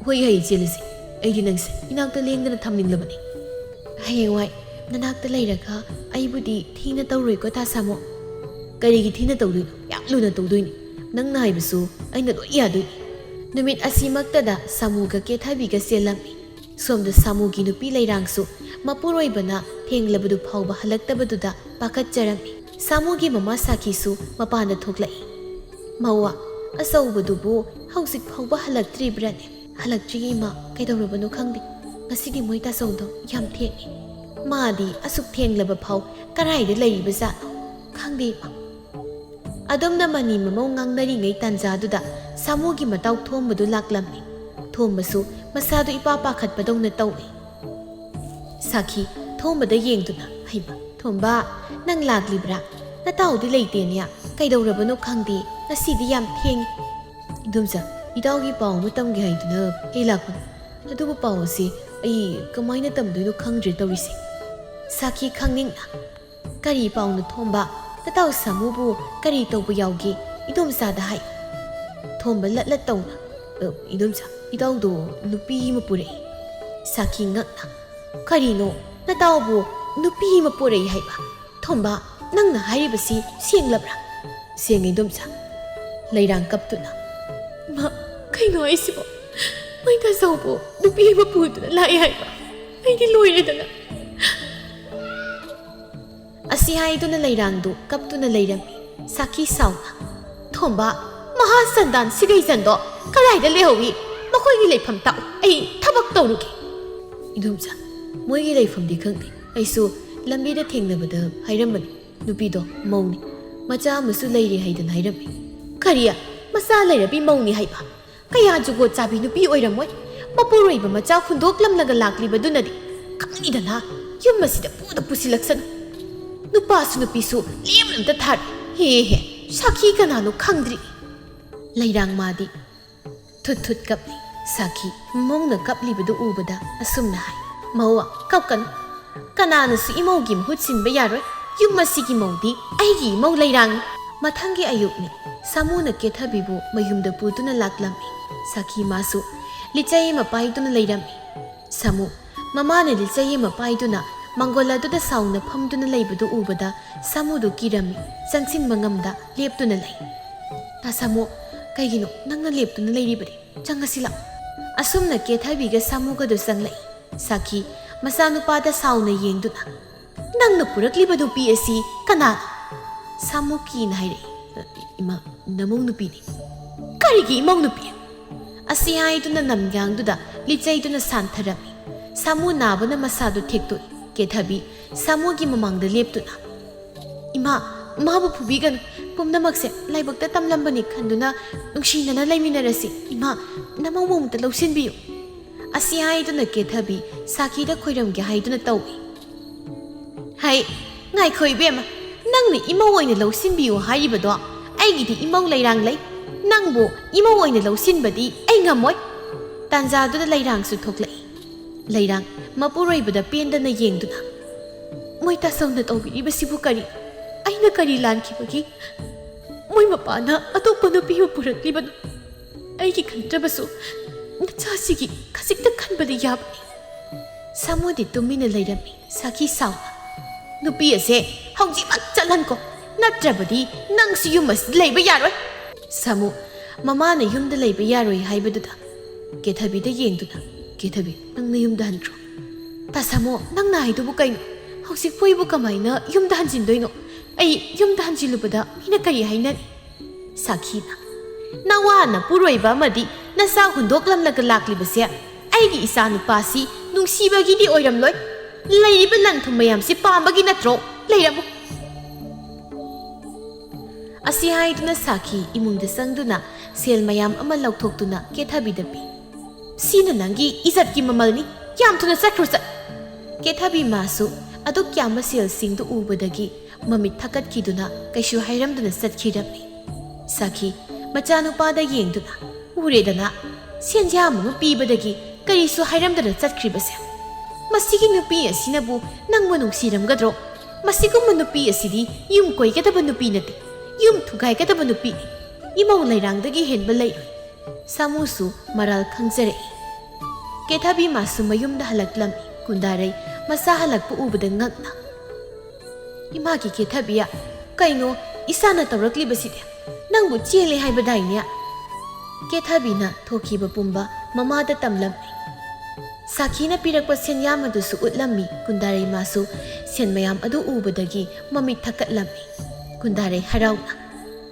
"ꯍꯣꯏ ꯍꯩ, ꯆꯦꯜꯂꯁꯤ꯫ ꯑꯩꯗꯤ ꯅꯪꯁꯦ ꯏꯅꯥꯛꯇ ꯂꯦꯡꯗꯅ ꯊꯝꯅꯤꯡꯂꯕꯅꯤ꯫ ꯍꯌꯦꯡꯋꯥꯏ ꯅꯅꯥꯛꯇ ꯂꯩꯔꯒ ꯑꯩꯕꯨꯗꯤ ꯊꯤꯅ ꯇꯧꯔꯣꯏꯀꯣ ꯇꯥ ꯁꯥꯃꯨ?" "ꯀꯔꯤꯒꯤ ꯊꯤꯅ ꯇꯧꯗꯣꯏꯅꯣ? ꯌꯥꯝ ꯂꯨꯅ ꯇꯧꯗꯣꯏꯅꯤ꯫ ꯅꯪꯅ ꯍꯥꯏꯕꯁꯨ ꯑꯩꯅ ꯂꯣꯏ ꯌꯥꯗꯣꯏꯅꯤ꯫" ꯅꯨꯃꯤꯠ ꯑꯁꯤꯃꯛꯇꯗ ꯁꯥꯃꯨꯒ ꯀꯦꯊꯕꯤꯒ ꯆꯦꯜꯂꯝꯃꯤ꯫ ꯁꯣꯝꯗ ꯁꯥꯃꯨꯒꯤ ꯅꯨꯄꯤ ꯂꯩꯔꯥꯡꯁꯨ ꯃꯄꯨꯔꯣꯏꯕꯅ ꯊꯦꯡꯂꯕꯗꯨ ꯐꯥꯎꯕ ꯍꯜꯂꯛꯇꯕꯗꯨꯗ ꯄꯥꯈꯠꯆꯔꯝꯃꯤ꯫ ꯁꯥꯃꯨꯒꯤ ꯃꯃꯥ ꯁꯥꯈꯤꯁꯨ ꯃꯄꯥꯟꯗ ꯊꯣꯛꯂꯛꯏ꯫ "ꯃꯧꯋꯥ, ꯑꯆꯧꯕꯗꯨꯕꯨ ꯍꯧꯖꯤꯛ ꯐꯥꯎꯕ ꯍꯜꯂꯛꯇ꯭ꯔꯤꯕ꯭ꯔꯅꯦ?" "ꯍꯜꯂꯛꯇ꯭ꯔꯤꯌꯦ ꯏꯃꯥ, ꯀꯩꯗꯧꯔꯕꯅꯣ ꯈꯪꯗꯦ꯫ ꯉꯁꯤꯗꯤ ꯃꯣꯏ ꯇꯥꯆꯧꯗꯣ ꯌꯥꯝ ꯊꯦꯡꯉꯦ꯫ ꯃꯥꯗꯤ ꯑꯁꯨꯛ ꯊꯦꯡꯂꯕ ꯐꯥꯎ ꯀꯔꯥꯏꯗ ꯂꯩꯔꯤꯕꯖꯥꯠꯅꯣ? ꯈꯪꯗꯦ ꯏꯃꯥ꯫" ꯑꯗꯨꯝꯅ ꯃꯅꯤ ꯃꯃꯧ ꯉꯥꯡꯅꯔꯤꯉꯩ ꯇꯥꯟꯖꯥꯗꯨꯗ ꯁꯥꯃꯨꯒꯤ ꯃꯇꯥꯎ ꯊꯣꯝꯕꯗꯨ ꯂꯥꯛꯂꯝꯃꯤ꯫ ꯊꯣꯝꯕꯁꯨ ꯃꯁꯥꯗꯨ ꯏꯄꯥ ꯄꯥꯈꯠꯄꯗꯧꯅ ꯇꯧꯏ꯫ ꯁꯥꯈꯤ ꯊꯣꯝꯕꯗ ꯌꯦꯡꯗꯨꯅ, "ꯍꯩꯃꯥ, ꯊꯣꯝꯕ, ꯅꯪ ꯂꯥꯛꯂꯤꯕ꯭ꯔꯥ? ꯅꯇꯥꯎꯗꯤ ꯂꯩꯇꯦꯅꯦ꯫ ꯀꯩꯗꯧꯔꯕꯅꯣ ꯈꯪꯗꯦ, ꯉꯁꯤꯗꯤ ꯌꯥꯝ ꯊꯦꯡꯉꯤ꯫" "ꯏꯗꯣꯝꯆꯥ, ꯏꯇꯥꯎꯒꯤ ꯄꯥꯎ ꯑꯃ ꯇꯝꯒꯦ ꯍꯥꯏꯗꯨꯅ ꯑꯩ ꯂꯥꯛꯄꯅꯤ꯫ ꯑꯗꯨꯕꯨ ꯄꯥꯎ ꯑꯁꯤ ꯑꯩ ꯀꯃꯥꯏꯅ ꯇꯝꯗꯣꯏꯅꯣ ꯈꯪꯗ꯭ꯔꯦ ꯇꯧꯔꯤꯁꯦ꯫" ꯁꯥꯈꯤ ꯈꯪꯅꯤꯡꯅ, "ꯀꯔꯤ ꯄꯥꯎꯅꯣ ꯊꯣꯝꯕ? ꯅꯇꯥꯎ ꯁꯥꯃꯨꯕꯨ ꯀꯔꯤ ꯇꯧꯕ ꯌꯥꯎꯒꯦ? ꯏꯗꯣꯝꯆꯥꯗ ꯍꯥꯏ꯫ ꯊꯣꯝꯕ ꯂꯠ ꯂꯠ ꯇꯧꯅ, "ꯑ, ꯏꯗꯣꯝꯆꯥ, ꯏꯇꯥꯎꯗꯣ ꯅꯨꯄꯤ ꯑꯃ ꯄꯨꯔꯛꯏ꯫" ꯁꯥꯈꯤ ꯉꯛꯅ, "ꯀꯔꯤꯅꯣ? ꯅꯇꯥꯎꯕꯨ ꯅꯨꯄꯤ ꯑꯃ ꯄꯨꯔꯛꯏ ꯍꯥꯏꯕ? ꯊꯣꯝꯕ, ꯅꯪꯅ ꯍꯥꯏꯔꯤꯕꯁꯤ ꯁꯦꯡꯂꯕ꯭ꯔꯥ?" "ꯁꯦꯡꯉꯦ, ꯏꯗꯣꯝꯆꯥ꯫" ꯂꯩꯔꯥꯡ ꯀꯞꯇꯨꯅ, "ꯏꯃꯥ, ꯀꯩꯅꯣ ꯍꯥꯏꯁꯤꯕꯣ? ꯃꯣꯏ ꯇꯥꯆꯧꯕꯨ ꯅꯨꯄꯤ ꯑꯃ ꯄꯨꯗꯨꯅ ꯂꯥꯛꯑꯦ ꯍꯥꯏꯕ? ꯑꯩꯗꯤ ꯂꯣꯏꯔꯦꯗꯅ!" ꯑꯁꯤ ꯍꯥꯏꯗꯨꯅ ꯂꯩꯔꯥꯡꯗꯨ ꯀꯞꯇꯨꯅ ꯂꯩꯔꯝꯃꯤ꯫ ꯁꯥꯈꯤ ꯁꯥꯎꯅ, "ꯊꯣꯝꯕ, ꯃꯍꯥ ꯁꯟꯗꯥꯟ ꯁꯤꯒꯩꯖꯟꯗꯣ ꯀꯗꯥꯏꯗ ꯂꯩꯍꯧꯏ? ꯃꯈꯣꯏꯒꯤ ꯂꯩꯐꯝ ꯇꯥꯛꯎ, ꯑꯩ ꯊꯕꯛ ꯇꯧꯔꯨꯒꯦ꯫" "ꯏꯗꯣꯝꯆꯥ, ꯃꯣꯏꯒꯤ ꯂꯩꯐꯝꯗꯤ ꯈꯪꯗꯦ꯫ ꯑꯩꯁꯨ ꯂꯝꯕꯤꯗ ꯊꯦꯡꯅꯕꯗ ꯍꯥꯏꯔꯝꯕꯅꯤ꯫ ꯅꯨꯄꯤꯗꯣ ꯃꯧꯅꯤ꯫ ꯃꯆꯥ ꯑꯃꯁꯨ ꯂꯩꯔꯦ ꯍꯥꯏꯗꯅ ꯍꯥꯏꯔꯝꯃꯤ꯫" "ꯀꯔꯤ? ꯃꯆꯥ ꯂꯩꯔꯕꯤ ꯃꯧꯅꯤ ꯍꯥꯏꯕ? ꯀꯌꯥ ꯖꯨꯒꯣꯠ ꯆꯥꯕꯤ ꯅꯨꯄꯤ ꯑꯣꯏꯔꯝꯃꯣꯏ꯫ ꯃꯄꯨꯔꯣꯏꯕ ꯃꯆꯥ ꯍꯨꯟꯗꯣꯛꯂꯝꯂꯒ ꯂꯥꯛꯂꯤꯕꯗꯨꯅꯗꯤ ꯈꯪꯉꯤꯗꯅ꯫ ꯌꯨꯝ ꯑꯁꯤꯗ ꯄꯨꯗ ꯄꯨꯁꯤꯜꯂꯛꯁꯅꯨ꯫ ꯅꯨꯄꯥꯁꯨ ꯅꯨꯄꯤꯁꯨ ꯂꯦꯝꯅ ꯑꯝꯇ ꯊꯥꯔꯣꯏ꯫ ꯍꯦ ꯍꯦ, ꯁꯥꯈꯤ ꯀꯅꯥꯅꯣ ꯈꯪꯗ꯭ꯔꯤ꯫" ꯂꯩꯔꯥꯡ ꯃꯥꯗꯤ ꯊꯨꯠ ꯊꯨꯠ ꯀꯞꯂꯤ꯫ ꯁꯥꯈꯤ ꯃꯧꯅ ꯀꯞꯂꯤꯕꯗꯨ ꯎꯕꯗ ꯑꯁꯨꯝꯅ ꯍꯥꯏ, "ꯃꯧ, ꯀꯞꯀꯅꯨ꯫ ꯀꯅꯥꯅꯁꯨ ꯏꯃꯧꯒꯤ ꯃꯍꯨꯠ ꯁꯤꯟꯕ ꯌꯥꯔꯣꯏ꯫ ꯌꯨꯝ ꯑꯁꯤꯒꯤ ꯃꯧꯗꯤ ꯑꯩꯒꯤ ꯏꯃꯧ ꯂꯩꯔꯥꯡꯅꯤ꯫" ꯃꯊꯪꯒꯤ ꯑꯌꯨꯛꯅꯤ꯫ ꯁꯥꯃꯨꯅ ꯀꯦꯊꯕꯤꯕꯨ ꯃꯌꯨꯝꯗ ꯄꯨꯗꯨꯅ ꯂꯥꯛꯂꯝꯃꯤ꯫ ꯁꯥꯈꯤ ꯃꯥꯁꯨ ꯂꯤꯆꯩ ꯑꯃ ꯄꯥꯏꯗꯨꯅ ꯂꯩꯔꯝꯃꯤ꯫ ꯁꯥꯃꯨ, ꯃꯃꯥꯅ ꯂꯤꯆꯩ ꯑꯃ ꯄꯥꯏꯗꯨꯅ ꯃꯪꯒꯣꯜ ꯑꯗꯨꯗ ꯁꯥꯎꯅ ꯐꯝꯗꯨꯅ ꯂꯩꯕꯗꯨ ꯎꯕꯗ ꯁꯥꯃꯨꯗꯨ ꯀꯤꯔꯝꯃꯤ꯫ ꯆꯪꯁꯤꯟꯕ ꯉꯝꯗ ꯂꯦꯞꯇꯨꯅ ꯂꯩ꯫ "ꯇꯥ ꯁꯥꯃꯨ, ꯀꯩꯒꯤꯅꯣ ꯅꯪꯅ ꯂꯦꯞꯇꯨꯅ ꯂꯩꯔꯤꯕꯗꯤ? ꯆꯪꯉꯁꯤ ꯂꯥꯛꯑꯣ꯫" ꯑꯁꯨꯝꯅ ꯀꯦꯊꯕꯤꯒ ꯁꯥꯃꯨꯒꯗꯨ ꯆꯪꯂꯛꯏ꯫ ꯁꯥꯈꯤ ꯃꯆꯥꯅꯨꯄꯥꯗ ꯁꯥꯎꯅ ꯌꯦꯡꯗꯨꯅ, "ꯅꯪꯅ ꯄꯨꯔꯛꯂꯤꯕ ꯅꯨꯄꯤ ꯑꯁꯤ ꯀꯅꯥꯅꯣ?" ꯁꯥꯃꯨ ꯀꯤꯅ ꯍꯥꯏꯔꯛꯏ꯫ "ꯏꯃꯥ, ꯅꯃꯧ ꯅꯨꯄꯤꯅꯤ꯫" "ꯀꯔꯤꯒꯤ ꯏꯃꯧ ꯅꯨꯄꯤ?" ꯑꯁꯤ ꯍꯥꯏꯗꯨꯅ ꯅꯝꯌꯥꯡꯗꯨꯗ ꯂꯤꯆꯩꯗꯨꯅ ꯁꯥꯟꯊꯔꯝꯃꯤ꯫ ꯁꯥꯃꯨ ꯅꯥꯕꯅ ꯃꯁꯥꯗꯨ ꯊꯦꯛꯇꯣꯛꯏ꯫ ꯀꯦꯊꯕꯤ ꯁꯥꯃꯨꯒꯤ ꯃꯃꯥꯡꯗ ꯂꯦꯞꯇꯨꯅ, "ꯏꯃꯥ, ꯃꯥꯕꯨ ꯐꯨꯕꯤꯒꯅꯨ꯫ ꯄꯨꯝꯅꯃꯛꯁꯦ ꯂꯥꯏꯕꯛꯇ ꯇꯝꯂꯝꯕꯅꯤ ꯈꯟꯗꯨꯅ ꯅꯨꯡꯁꯤꯅꯅ ꯂꯩꯃꯤꯟꯅꯔꯁꯤ꯫ ꯏꯃꯥ, ꯅꯃꯧ ꯑꯃꯨꯛꯇ ꯂꯧꯁꯤꯟꯕꯤꯌꯨ꯫" ꯑꯁꯤ ꯍꯥꯏꯗꯨꯅ ꯀꯦꯊꯕꯤ ꯁꯥꯈꯤꯗ ꯈꯣꯏꯔꯝꯒꯦ ꯍꯥꯏꯗꯨꯅ ꯇꯧꯏ꯫ "ꯍꯩ, ꯉꯥꯏꯈꯣ ꯏꯕꯦꯝꯃ, ꯅꯪꯅ ꯏꯃꯧ ꯑꯣꯏꯅ ꯂꯧꯁꯤꯟꯕꯤꯌꯨ ꯍꯥꯏꯔꯤꯕꯗꯣ? ꯑꯩꯒꯤꯗꯤ ꯏꯃꯧ ꯂꯩꯔꯥꯡ ꯂꯩ꯫ ꯅꯪꯕꯨ ꯏꯃꯧ ꯑꯣꯏꯅ ꯂꯧꯁꯤꯟꯕꯗꯤ ꯑꯩ ꯉꯝꯃꯣꯏ꯫" ꯇꯥꯟꯖꯥꯗꯨꯗ ꯂꯩꯔꯥꯡꯁꯨ ꯊꯣꯛꯂꯛꯏ꯫ ꯂꯩꯔꯥꯡ ꯃꯄꯨꯔꯣꯏꯕꯗ ꯄꯦꯟꯗꯅ ꯌꯦꯡꯗꯨꯅ, "ꯃꯣꯏ ꯇꯥꯆꯧꯅ ꯇꯧꯕꯤꯔꯤꯕꯁꯤꯕꯨ ꯀꯔꯤ? ꯑꯩꯅ ꯀꯔꯤ ꯂꯥꯟꯈꯤꯕꯒꯦ? ꯃꯣꯏ ꯃꯄꯥꯅ ꯑꯇꯣꯞꯄ ꯅꯨꯄꯤ ꯑꯃ ꯄꯨꯔꯛꯂꯤꯕꯅꯣ? ꯑꯩꯒꯤ ꯈꯟꯗ꯭ꯔꯕꯁꯨ ꯅꯆꯥꯁꯤꯒꯤ ꯈꯖꯤꯛꯇ ꯈꯟꯕꯗꯤ ꯌꯥꯕꯅꯤ꯫ ꯁꯥꯃꯨꯗꯤ ꯇꯨꯃꯤꯟꯅ ꯂꯩꯔꯝꯃꯤ꯫ ꯁꯥꯈꯤ ꯁꯥꯎꯅ, "ꯅꯨꯄꯤ ꯑꯁꯦ ꯍꯧꯖꯤꯛꯃꯛ ꯆꯠꯍꯟꯈꯣ, ꯅꯠꯇ꯭ꯔꯕꯗꯤ ꯅꯪꯁꯨ ꯌꯨꯝ ꯑꯁꯤꯗ ꯂꯩꯕ ꯌꯥꯔꯣꯏ꯫" ꯁꯥꯃꯨ, ꯃꯃꯥꯅ ꯌꯨꯝꯗ ꯂꯩꯕ ꯌꯥꯔꯣꯏ ꯍꯥꯏꯕꯗꯨꯗ ꯀꯦꯊꯕꯤꯗ ꯌꯦꯡꯗꯨꯅ, "ꯀꯦꯊꯕꯤ, ꯅꯪ ꯅꯌꯨꯝꯗ ꯍꯟꯈ꯭ꯔꯣ꯫" "ꯇꯥ ꯁꯥꯃꯨ, ꯅꯪꯅ ꯍꯥꯏꯗꯨꯕꯨ ꯀꯩꯅꯣ? ꯍꯧꯖꯤꯛꯄꯨ ꯑꯩꯕꯨ ꯀꯃꯥꯏꯅ ꯌꯨꯝꯗ ꯍꯟꯖꯤꯟꯗꯣꯏꯅꯣ? ꯑꯩ ꯌꯨꯝꯗ ꯍꯟꯖꯤꯜꯂꯨꯕꯗ ꯃꯤꯅ ꯀꯔꯤ ꯍꯥꯏꯅꯅꯤ?" ꯁꯥꯈꯤꯅ, "ꯅꯋꯥ ꯅꯄꯨꯔꯣꯏꯕ ꯑꯃꯗꯤ ꯅꯆꯥ ꯍꯨꯟꯗꯣꯛꯂꯝꯂꯒ ꯂꯥꯛꯂꯤꯕꯁꯦ ꯑꯩꯒꯤ ꯏꯆꯥꯅꯨꯄꯥꯁꯤ ꯅꯨꯡꯁꯤꯕꯒꯤꯗꯤ ꯑꯣꯏꯔꯝꯂꯣꯏ꯫ ꯂꯩꯔꯤꯕ ꯂꯟ ꯊꯨꯝ ꯃꯌꯥꯝꯁꯤ ꯄꯥꯝꯕꯒꯤ ꯅꯠꯇ꯭ꯔꯣ? ꯂꯩꯔꯝꯃꯨ꯫" ꯑꯁꯤ ꯍꯥꯏꯗꯨꯅ ꯁꯥꯈꯤ ꯏꯃꯨꯡꯗ ꯆꯪꯗꯨꯅ ꯁꯦꯜ ꯃꯌꯥꯝ ꯑꯃ ꯂꯧꯊꯣꯛꯇꯨꯅ ꯀꯦꯊꯕꯤꯗ ꯄꯤ꯫ "ꯁꯤꯅ ꯅꯪꯒꯤ ꯏꯖꯠꯀꯤ ꯃꯃꯜꯅꯤ꯫ ꯌꯥꯝ ꯊꯨꯅ ꯆꯠꯈ꯭ꯔꯣ, ꯆꯠ꯫" ꯀꯦꯊꯕꯤ ꯃꯥꯁꯨ ꯑꯗꯨꯛ ꯌꯥꯝꯕ ꯁꯦꯜꯁꯤꯡꯗꯨ ꯎꯕꯗꯒꯤ ꯃꯃꯤꯠ ꯊꯛꯀꯠꯈꯤꯗꯨꯅ ꯀꯩꯁꯨ ꯍꯥꯏꯔꯝꯗꯅ ꯆꯠꯈꯤꯔꯝꯃꯤ꯫ ꯁꯥꯈꯤ ꯃꯆꯥꯅꯨꯄꯥꯗ ꯌꯦꯡꯗꯨꯅ, "ꯎꯔꯦꯗꯅ, ꯁꯦꯟꯌꯥꯝ ꯑꯃ ꯄꯤꯕꯗꯒꯤ ꯀꯔꯤꯁꯨ ꯍꯥꯏꯔꯝꯗꯅ ꯆꯠꯈ꯭ꯔꯤꯕꯁꯦ꯫ ꯃꯁꯤꯒꯤ ꯅꯨꯄꯤ ꯑꯁꯤꯅꯕꯨ ꯅꯪꯕꯨ ꯅꯨꯡꯁꯤꯔꯝꯒꯗ꯭ꯔꯣ? ꯃꯁꯤꯒꯨꯝꯕ ꯅꯨꯄꯤ ꯑꯁꯤꯗꯤ ꯌꯨꯝ ꯀꯣꯏꯒꯗꯕ ꯅꯨꯄꯤ ꯅꯠꯇꯦ, ꯌꯨꯝ ꯊꯨꯒꯥꯏꯒꯗꯕ ꯅꯨꯄꯤꯅꯤ꯫ ꯏꯃꯧ ꯂꯩꯔꯥꯡꯗꯒꯤ ꯍꯦꯟꯕ ꯂꯩꯔꯣꯏ꯫" ꯁꯥꯃꯨꯁꯨ ꯃꯔꯥꯜ ꯈꯪꯖꯔꯛꯏ꯫ ꯀꯦꯊꯕꯤ ꯃꯥꯁꯨ ꯃꯌꯨꯝꯗ ꯍꯜꯂꯛꯂꯝꯃꯤ꯫ ꯀꯨꯟꯗꯥꯔꯩ ꯃꯆꯥ ꯍꯜꯂꯛꯄ ꯎꯕꯗ ꯉꯛꯅ, "ꯏꯃꯥꯒꯤ ꯀꯦꯊꯕꯤꯌꯥ, ꯀꯩꯅꯣ ꯏꯆꯥꯅ ꯇꯧꯔꯛꯂꯤꯕꯁꯤꯗꯤ? ꯅꯪꯕꯨ ꯆꯦꯜꯂꯦ ꯍꯥꯏꯕꯗꯥꯏꯅꯦ?" ꯀꯦꯊꯕꯤꯅ ꯊꯣꯛꯈꯤꯕ ꯄꯨꯝꯕ ꯃꯃꯥꯗ ꯇꯝꯂꯝꯃꯤ꯫ ꯁꯥꯈꯤꯅ ꯄꯤꯔꯛꯄ ꯁꯦꯟꯌꯥꯝ ꯑꯗꯨꯁꯨ ꯎꯠꯂꯝꯃꯤ꯫ ꯀꯨꯟꯗꯥꯔꯩ ꯃꯥꯁꯨ ꯁꯦꯟ ꯃꯌꯥꯝ ꯑꯗꯨ ꯎꯕꯗꯒꯤ ꯃꯃꯤꯠ ꯊꯛꯀꯠꯂꯝꯃꯤ꯫ ꯀꯨꯟꯗꯥꯔꯩ ꯍꯔꯥꯎꯅ,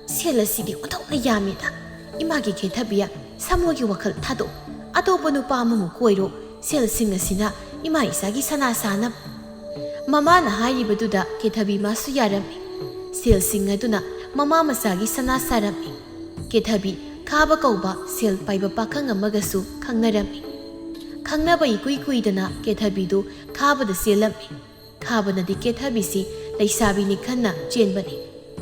"ꯁꯦꯜ ꯑꯁꯤꯗꯤ ꯑꯣꯟꯊꯣꯛꯅ ꯌꯥꯝꯃꯤꯗ꯫ ꯏꯃꯥꯒꯤ ꯀꯦꯊꯕꯤꯌꯥ, ꯁꯥꯃꯨꯒꯤ ꯋꯥꯈꯜ ꯊꯥꯗꯣꯛꯎ꯫ ꯑꯇꯣꯞꯄ ꯅꯨꯄꯥ ꯑꯃꯃꯨꯛ ꯀꯣꯏꯔꯣ꯫ ꯁꯦꯜꯁꯤꯡ ꯑꯁꯤꯅ ꯏꯃꯥ ꯏꯆꯥꯒꯤ ꯁꯅꯥ ꯁꯥꯅꯕ꯫" ꯃꯃꯥꯅ ꯍꯥꯏꯔꯤꯕꯗꯨꯗ ꯀꯦꯊꯕꯤ ꯃꯥꯁꯨ ꯌꯥꯔꯝꯃꯤ꯫ ꯁꯦꯜꯁꯤꯡ ꯑꯗꯨꯅ ꯃꯃꯥ ꯃꯆꯥꯒꯤ ꯁꯅꯥ ꯁꯥꯔꯝꯃꯤ꯫ ꯀꯦꯊꯕꯤ ꯈꯥꯕ ꯀꯧꯕ ꯁꯦꯜ ꯄꯥꯏꯕ ꯄꯥꯈꯪ ꯑꯃꯒꯁꯨ ꯈꯪꯅꯔꯝꯃꯤ꯫ ꯈꯪꯅꯕ ꯏꯀꯨꯏ ꯀꯨꯏꯗꯅ ꯀꯦꯊꯕꯤꯗꯨ ꯈꯥꯕꯗ ꯆꯦꯜꯂꯝꯃꯤ꯫ ꯈꯥꯕꯅꯗꯤ ꯀꯦꯊꯕꯤꯁꯤ ꯂꯩꯁꯥꯕꯤꯅꯤ ꯈꯟꯅ ꯆꯦꯟꯕꯅꯤ꯫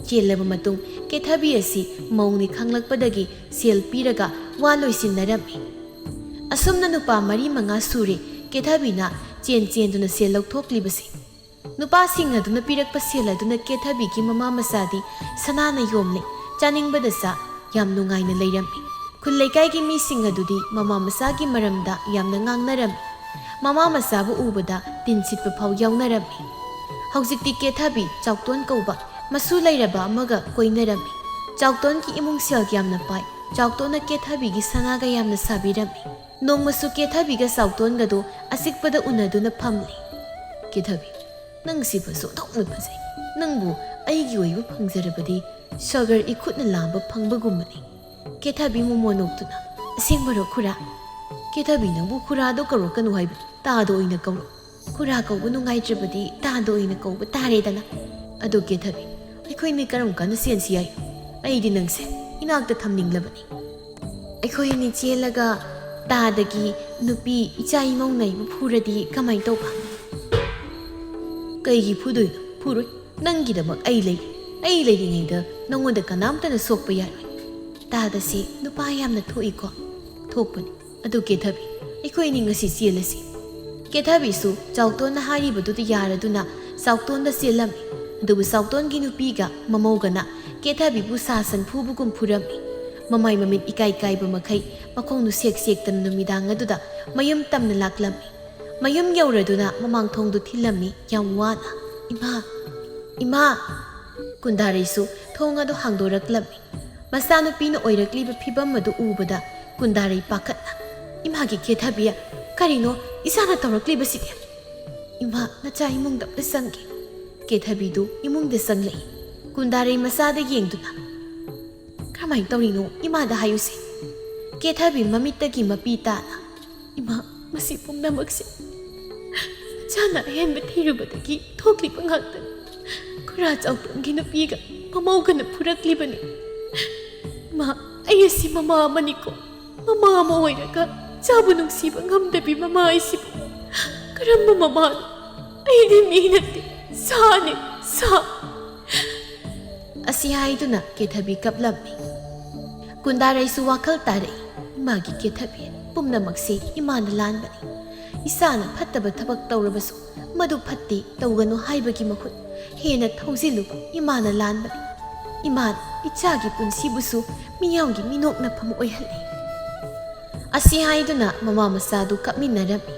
ꯆꯦꯜꯂꯕ ꯃꯇꯨꯡ ꯀꯦꯊꯕꯤ ꯑꯁꯤ ꯃꯧꯅꯤ ꯈꯪꯂꯛꯄꯗꯒꯤ ꯁꯦꯜ ꯄꯤꯔꯒ ꯋꯥ ꯂꯣꯏꯁꯤꯟꯅꯔꯝꯃꯤ꯫ ꯑꯁꯨꯝꯅ ꯅꯨꯄꯥ ꯃꯔꯤ ꯃꯉꯥ ꯁꯨꯔꯦ ꯀꯦꯊꯕꯤꯅ ꯆꯦꯟ ꯆꯦꯟꯗꯨꯅ ꯁꯦꯜ ꯂꯧꯊꯣꯛꯂꯤꯕꯁꯤ꯫ ꯅꯨꯄꯥꯁꯤꯡ ꯑꯗꯨꯅ ꯄꯤꯔꯛꯄ ꯁꯦꯜ ꯑꯗꯨꯅ ꯀꯦꯊꯕꯤꯒꯤ ꯃꯃꯥ ꯃꯆꯥꯗꯤ ꯁꯅꯥꯅ ꯌꯣꯝꯂꯦ꯫ ꯆꯥꯅꯤꯡꯕꯗ ꯆꯥ, ꯌꯥꯝ ꯅꯨꯡꯉꯥꯏꯅ ꯂꯩꯔꯝꯃꯤ꯫ ꯈꯨꯜ ꯂꯩꯀꯥꯏꯒꯤ ꯃꯤꯁꯤꯡ ꯑꯗꯨꯗꯤ ꯃꯃꯥ ꯃꯆꯥꯒꯤ ꯃꯔꯝꯗ ꯌꯥꯝꯅ ꯉꯥꯡꯅꯔꯝꯃꯤ꯫ ꯃꯃꯥ ꯃꯆꯥꯕꯨ ꯎꯕꯗ ꯇꯤꯟ ꯁꯤꯠꯄ ꯐꯥꯎ ꯌꯥꯎꯅꯔꯝꯃꯤ꯫ ꯍꯧꯖꯤꯛꯇꯤ ꯀꯦꯊꯕꯤ ꯆꯥꯎꯇꯣꯟ ꯀꯧꯕ ꯃꯁꯨ ꯂꯩꯔꯕ ꯑꯃꯒ ꯀꯣꯏꯅꯔꯝꯃꯤ꯫ ꯆꯥꯎꯇꯣꯟꯒꯤ ꯏꯃꯨꯡ ꯁꯦꯜ ꯌꯥꯝꯅ ꯄꯥꯏ꯫ ꯆꯥꯎꯇꯣꯟꯅ ꯀꯦꯊꯕꯤꯒꯤ ꯁꯅꯥꯒ ꯌꯥꯝꯅ ꯁꯥꯕꯤꯔꯝꯃꯤ꯫ ꯅꯣꯡꯃꯁꯨ ꯀꯦꯊꯕꯤꯒ ꯆꯥꯎꯇꯣꯟꯒꯗꯨ ꯑꯆꯤꯛꯄꯗ ꯎꯅꯗꯨꯅ ꯐꯝꯂꯤ꯫ "ꯀꯦꯊꯕꯤ, ꯅꯪꯁꯤ ꯐꯖ ꯑꯣꯟꯊꯣꯛꯅ ꯐꯖꯩ꯫ ꯅꯪꯕꯨ ꯑꯩꯒꯤ ꯑꯣꯏꯕ ꯐꯪꯖꯔꯕꯗꯤ ꯁꯥꯒꯔ ꯏꯈꯨꯠꯅ ꯂꯥꯝꯕ ꯐꯪꯕꯒꯨꯝꯕꯅꯤ"꯫ ꯀꯦꯊꯕꯤ ꯃꯣꯃꯣꯟ ꯅꯣꯛꯇꯨꯅ, "ꯑꯁꯦꯡꯕꯔꯣ ꯈꯨꯔꯥ? ꯀꯦꯊꯕꯤ, ꯅꯪꯕꯨ ꯈꯨꯔꯥꯗꯣ ꯀꯧꯔꯛꯀꯅꯨ ꯍꯥꯏꯕ, ꯇꯥꯗ ꯑꯣꯏꯅ ꯀꯧꯔꯣ꯫ ꯈꯨꯔꯥ ꯀꯧꯕ ꯅꯨꯡꯉꯥꯏꯇ꯭ꯔꯕꯗꯤ ꯇꯥꯗ ꯑꯣꯏꯅ ꯀꯧꯕ ꯇꯥꯔꯦꯗꯅ꯫ ꯑꯗꯣ ꯀꯦꯊꯕꯤ, ꯑꯩꯈꯣꯏꯅꯤ ꯀꯔꯝ ꯀꯥꯟꯗ ꯆꯦꯟꯁꯤ ꯍꯥꯏ? ꯑꯩꯗꯤ ꯅꯪꯁꯦ ꯏꯅꯥꯛꯇ ꯊꯝꯅꯤꯡꯂꯕꯅꯤ"꯫ "ꯑꯩꯈꯣꯏ ꯑꯅꯤ ꯆꯦꯜꯂꯒ ꯇꯥꯗꯒꯤ ꯅꯨꯄꯤ ꯏꯆꯥ ꯏꯃꯧ ꯅꯥꯏꯕ ꯐꯨꯔꯗꯤ ꯀꯃꯥꯏꯅ ꯇꯧꯕ?" "ꯀꯩꯒꯤ ꯐꯨꯗꯣꯏꯅꯣ? ꯐꯨꯔꯣꯏ꯫ ꯅꯪꯒꯤꯗꯃꯛ ꯑꯩ ꯂꯩ꯫ ꯑꯩ ꯂꯩꯔꯤꯉꯩꯗ ꯅꯉꯣꯟꯗ ꯀꯅꯥꯝꯇꯅ ꯁꯣꯛꯄ ꯌꯥꯔꯣꯏ꯫ ꯇꯥꯗꯁꯤ ꯅꯨꯄꯥ ꯌꯥꯝꯅ ꯊꯣꯛꯏꯀꯣ?" "ꯊꯣꯛꯄꯅꯤ꯫ ꯑꯗꯨ ꯀꯦꯊꯕꯤ, ꯑꯩꯈꯣꯏ ꯑꯅꯤ ꯉꯁꯤ ꯆꯦꯜꯂꯁꯤ"꯫ ꯀꯦꯊꯕꯤꯁꯨ ꯆꯥꯎꯇꯣꯟꯅ ꯍꯥꯏꯔꯤꯕꯗꯨꯗ ꯌꯥꯔꯗꯨꯅ ꯆꯥꯎꯇꯣꯟꯗ ꯆꯦꯜꯂꯝꯃꯤ꯫ ꯑꯗꯨꯕꯨ ꯆꯥꯎꯇꯣꯟꯒꯤ ꯅꯨꯄꯤꯒ ꯃꯃꯧꯒꯅ ꯀꯦꯊꯕꯤꯕꯨ ꯁꯥ ꯁꯟ ꯐꯨꯕꯒꯨꯝ ꯐꯨꯔꯝꯃꯤ꯫ ꯃꯃꯥꯏ ꯃꯃꯤꯠ ꯏꯀꯥꯏ ꯀꯥꯏꯕ ꯃꯈꯩ ꯃꯈꯣꯡꯗꯨ ꯁꯦꯛ ꯁꯦꯛꯇꯅ ꯅꯨꯃꯤꯗꯥꯡ ꯑꯗꯨꯗ ꯃꯌꯨꯝ ꯇꯝꯅ ꯂꯥꯛꯂꯝꯃꯤ꯫ ꯃꯌꯨꯝ ꯌꯧꯔꯗꯨꯅ ꯃꯃꯥꯡ ꯊꯣꯡꯗꯨ ꯊꯤꯜꯂꯝꯃꯤ ꯌꯥꯝ ꯋꯥꯅ꯫ "ꯏꯃꯥ! ꯏꯃꯥ!" ꯀꯨꯟꯗꯥꯔꯩꯁꯨ ꯊꯣꯡ ꯑꯗꯨ ꯍꯥꯡꯗꯣꯔꯛꯂꯝꯃꯤ꯫ ꯃꯆꯥꯅꯨꯄꯤꯅ ꯑꯣꯏꯔꯛꯂꯤꯕ ꯐꯤꯕꯝ ꯑꯗꯨ ꯎꯕꯗ ꯀꯨꯟꯗꯥꯔꯩ ꯄꯥꯈꯠꯅ, "ꯏꯃꯥꯒꯤ ꯀꯦꯊꯕꯤ, ꯀꯔꯤꯅꯣ ꯏꯆꯥꯅ ꯇꯧꯔꯛꯂꯤꯕꯁꯤꯗꯤ? ꯏꯃꯥ, ꯅꯆꯥ ꯏꯃꯨꯡꯗ ꯑꯝꯇ ꯆꯪꯒꯦ"꯫ ꯀꯦꯊꯕꯤꯗꯨ ꯏꯃꯨꯡꯗ ꯆꯪꯂꯛꯏ꯫ ꯀꯨꯟꯗꯥꯔꯩ ꯃꯆꯥꯗ ꯌꯦꯡꯗꯨꯅ, "ꯀꯔꯝꯍꯥꯏꯅ ꯇꯧꯔꯤꯅꯣ? ꯏꯃꯥꯗ ꯍꯥꯏꯌꯨꯁꯦ"꯫ ꯀꯦꯊꯕꯤ ꯃꯃꯤꯠꯇꯒꯤ ꯃꯄꯤ ꯇꯥꯅ, "ꯏꯃꯥ, ꯃꯁꯤ ꯄꯨꯝꯅꯃꯛꯁꯦ ꯃꯆꯥꯅ ꯑꯍꯦꯟꯕ ꯊꯤꯔꯨꯕꯗꯒꯤ ꯊꯣꯛꯂꯤꯕ ꯉꯥꯛꯇꯅꯤ꯫ ꯈꯨꯔꯥ ꯆꯥꯎꯇꯣꯟꯒꯤ ꯅꯨꯄꯤꯒ ꯃꯃꯧꯒꯅ ꯐꯨꯔꯛꯂꯤꯕꯅꯤ꯫ ꯏꯃꯥ, ꯑꯩ ꯑꯁꯤ ꯃꯃꯥ ꯑꯃꯅꯤꯀꯣ꯫ ꯃꯃꯥ ꯑꯃ ꯑꯣꯏꯔꯒ ꯆꯥꯕ ꯅꯨꯡꯁꯤꯕ ꯉꯝꯗꯕꯤ ꯃꯃꯥ ꯑꯩꯁꯤꯕꯨ ꯀꯔꯝꯕ ꯃꯃꯥꯅꯣ? ꯑꯩꯗꯤ ꯃꯤ ꯅꯠꯇꯦ, ꯁꯥꯅꯤ, ꯁꯥ"꯫ ꯑꯁꯤ ꯍꯥꯏꯗꯨꯅ ꯀꯦꯊꯕꯤ ꯀꯞꯂꯝꯃꯤ꯫ ꯀꯨꯟꯗꯥꯔꯩꯁꯨ ꯋꯥꯈꯜ ꯇꯥꯔꯛꯏ꯫ "ꯏꯃꯥꯒꯤ ꯀꯦꯊꯕꯤ, ꯄꯨꯝꯅꯃꯛꯁꯦ ꯏꯃꯥꯅ ꯂꯥꯟꯕꯅꯤ꯫ ꯏꯆꯥꯅ ꯐꯠꯇꯕ ꯊꯕꯛ ꯇꯧꯔꯕꯁꯨ ꯃꯗꯨ ꯐꯠꯇꯦ, ꯇꯧꯒꯅꯨ ꯍꯥꯏꯕꯒꯤ ꯃꯍꯨꯠ ꯍꯦꯟꯅ ꯊꯧꯖꯤꯜꯂꯨꯕ ꯏꯃꯥꯅ ꯂꯥꯟꯕꯅꯤ꯫ "ꯏꯃꯥꯅ ꯏꯆꯥꯒꯤ ꯄꯨꯟꯁꯤꯕꯨꯁꯨ ꯃꯤꯌꯥꯝꯒꯤ ꯃꯤꯅꯣꯛꯅꯐꯝ ꯑꯣꯏꯍꯜꯂꯦ" ꯑꯁꯤ ꯍꯥꯏꯗꯨꯅ ꯃꯃꯥ ꯃꯆꯥꯗꯨ ꯀꯞꯃꯤꯟꯅꯔꯝꯃꯤ꯫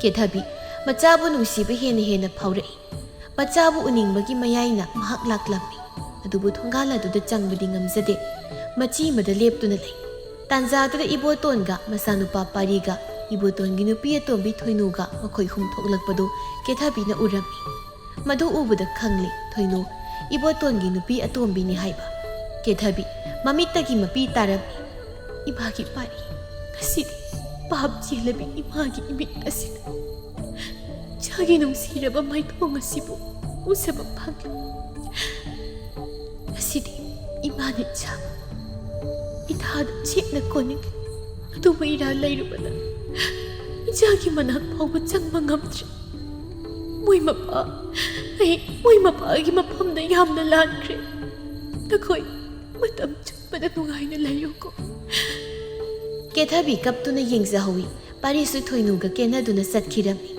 ꯀꯦꯊꯕꯤ ꯃꯆꯥꯕꯨ ꯅꯨꯡꯁꯤꯕ ꯍꯦꯟꯅ ꯍꯦꯟꯅ ꯐꯥꯎꯔꯛꯏ꯫ ꯃꯆꯥꯕꯨ ꯎꯅꯤꯡꯕꯒꯤ ꯃꯌꯥꯏꯅ ꯃꯍꯥꯛ ꯂꯥꯛꯂꯝꯃꯤ꯫ ꯑꯗꯨꯕꯨ ꯊꯣꯡꯒꯥꯜ ꯑꯗꯨꯗ ꯆꯪꯕꯗꯤ ꯉꯝꯖꯗꯦ꯫ ꯃꯆꯤ ꯑꯃꯗ ꯂꯦꯞꯇꯨꯅ ꯂꯩ꯫ ꯇꯥꯟꯖꯥꯗꯨꯗ ꯏꯕꯣꯇꯣꯟꯒ ꯃꯆꯥꯅꯨꯄꯥ ꯄꯥꯔꯤꯒ ꯏꯕꯣꯇꯣꯟꯒꯤ ꯅꯨꯄꯤ ꯑꯇꯣꯝꯕꯤ ꯊꯣꯏꯅꯨꯒ ꯃꯈꯣꯏ ꯍꯨꯝ ꯊꯣꯛꯂꯛꯄꯗꯨ ꯀꯦꯊꯕꯤꯅ ꯎꯔꯝꯃꯤ꯫ ꯃꯗꯨ ꯎꯕꯗ ꯈꯪꯂꯦ ꯊꯣꯏꯅꯨ ꯏꯕꯣꯇꯣꯟꯒꯤ ꯅꯨꯄꯤ ꯑꯇꯣꯝꯕꯤꯅꯤ ꯍꯥꯏꯕ꯫ ꯀꯦꯊꯕꯤ ꯃꯃꯤꯠꯇꯒꯤ ꯃꯄꯤ ꯇꯥꯔꯝꯃꯤ꯫ "ꯏꯃꯥꯒꯤ ꯄꯥꯔꯤ, ꯉꯁꯤꯗꯤ ꯄꯥꯞ ꯆꯦꯜꯂꯕꯤ ꯏꯃꯥꯒꯤ ꯏꯃꯤꯠ ꯑꯁꯤꯗ ꯏꯆꯥꯒꯤ ꯅꯨꯡꯁꯤꯔꯕ ꯃꯥꯏꯊꯣꯡ ꯑꯁꯤꯕꯨ ꯎꯖꯕ ꯐꯪꯂꯦ꯫ ꯉꯁꯤꯗꯤ ꯏꯃꯥꯅ ꯏꯆꯥꯕꯨ ꯏꯊꯥꯗ ꯆꯦꯠꯅ ꯀꯣꯟꯅꯤꯡꯂꯦ꯫ ꯑꯗꯨꯕꯨ ꯏꯔꯥ ꯂꯩꯔꯨꯕꯅ ꯏꯆꯥꯒꯤ ꯃꯅꯥꯛ ꯐꯥꯎꯕ ꯆꯪꯕ ꯉꯝꯗ꯭ꯔꯦ꯫ ꯃꯣꯏ ꯃꯄꯥ, ꯑꯩ ꯃꯣꯏ ꯃꯄꯥꯒꯤ ꯃꯐꯝꯗ ꯌꯥꯝꯅ ꯂꯥꯟꯈ꯭ꯔꯦ꯫ ꯅꯈꯣꯏ ꯃꯇꯝ ꯆꯨꯞꯄꯗ ꯅꯨꯡꯉꯥꯏꯅ ꯂꯩꯌꯨꯀꯣ"꯫ ꯀꯦꯊꯕꯤ ꯀꯞꯇꯨꯅ ꯌꯦꯡꯖꯍꯧꯏ꯫ ꯄꯥꯔꯤꯁꯨ ꯊꯣꯏꯅꯨꯒ ꯀꯦꯟꯅꯗꯨꯅ ꯆꯠꯈꯤꯔꯝꯃꯤ꯫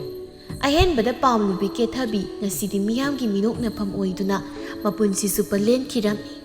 ꯑꯍꯦꯟꯕꯗ ꯄꯥꯎ ꯅꯨꯄꯤ ꯀꯦꯊꯕꯤ ꯉꯁꯤꯗꯤ ꯃꯤꯌꯥꯝꯒꯤ ꯃꯤꯅꯣꯛꯅꯐꯝ ꯑꯣꯏꯗꯨꯅ ꯃꯄꯨꯟꯁꯤ ꯆꯨꯞꯄ ꯂꯦꯟꯈꯤꯔꯝꯃꯤ꯫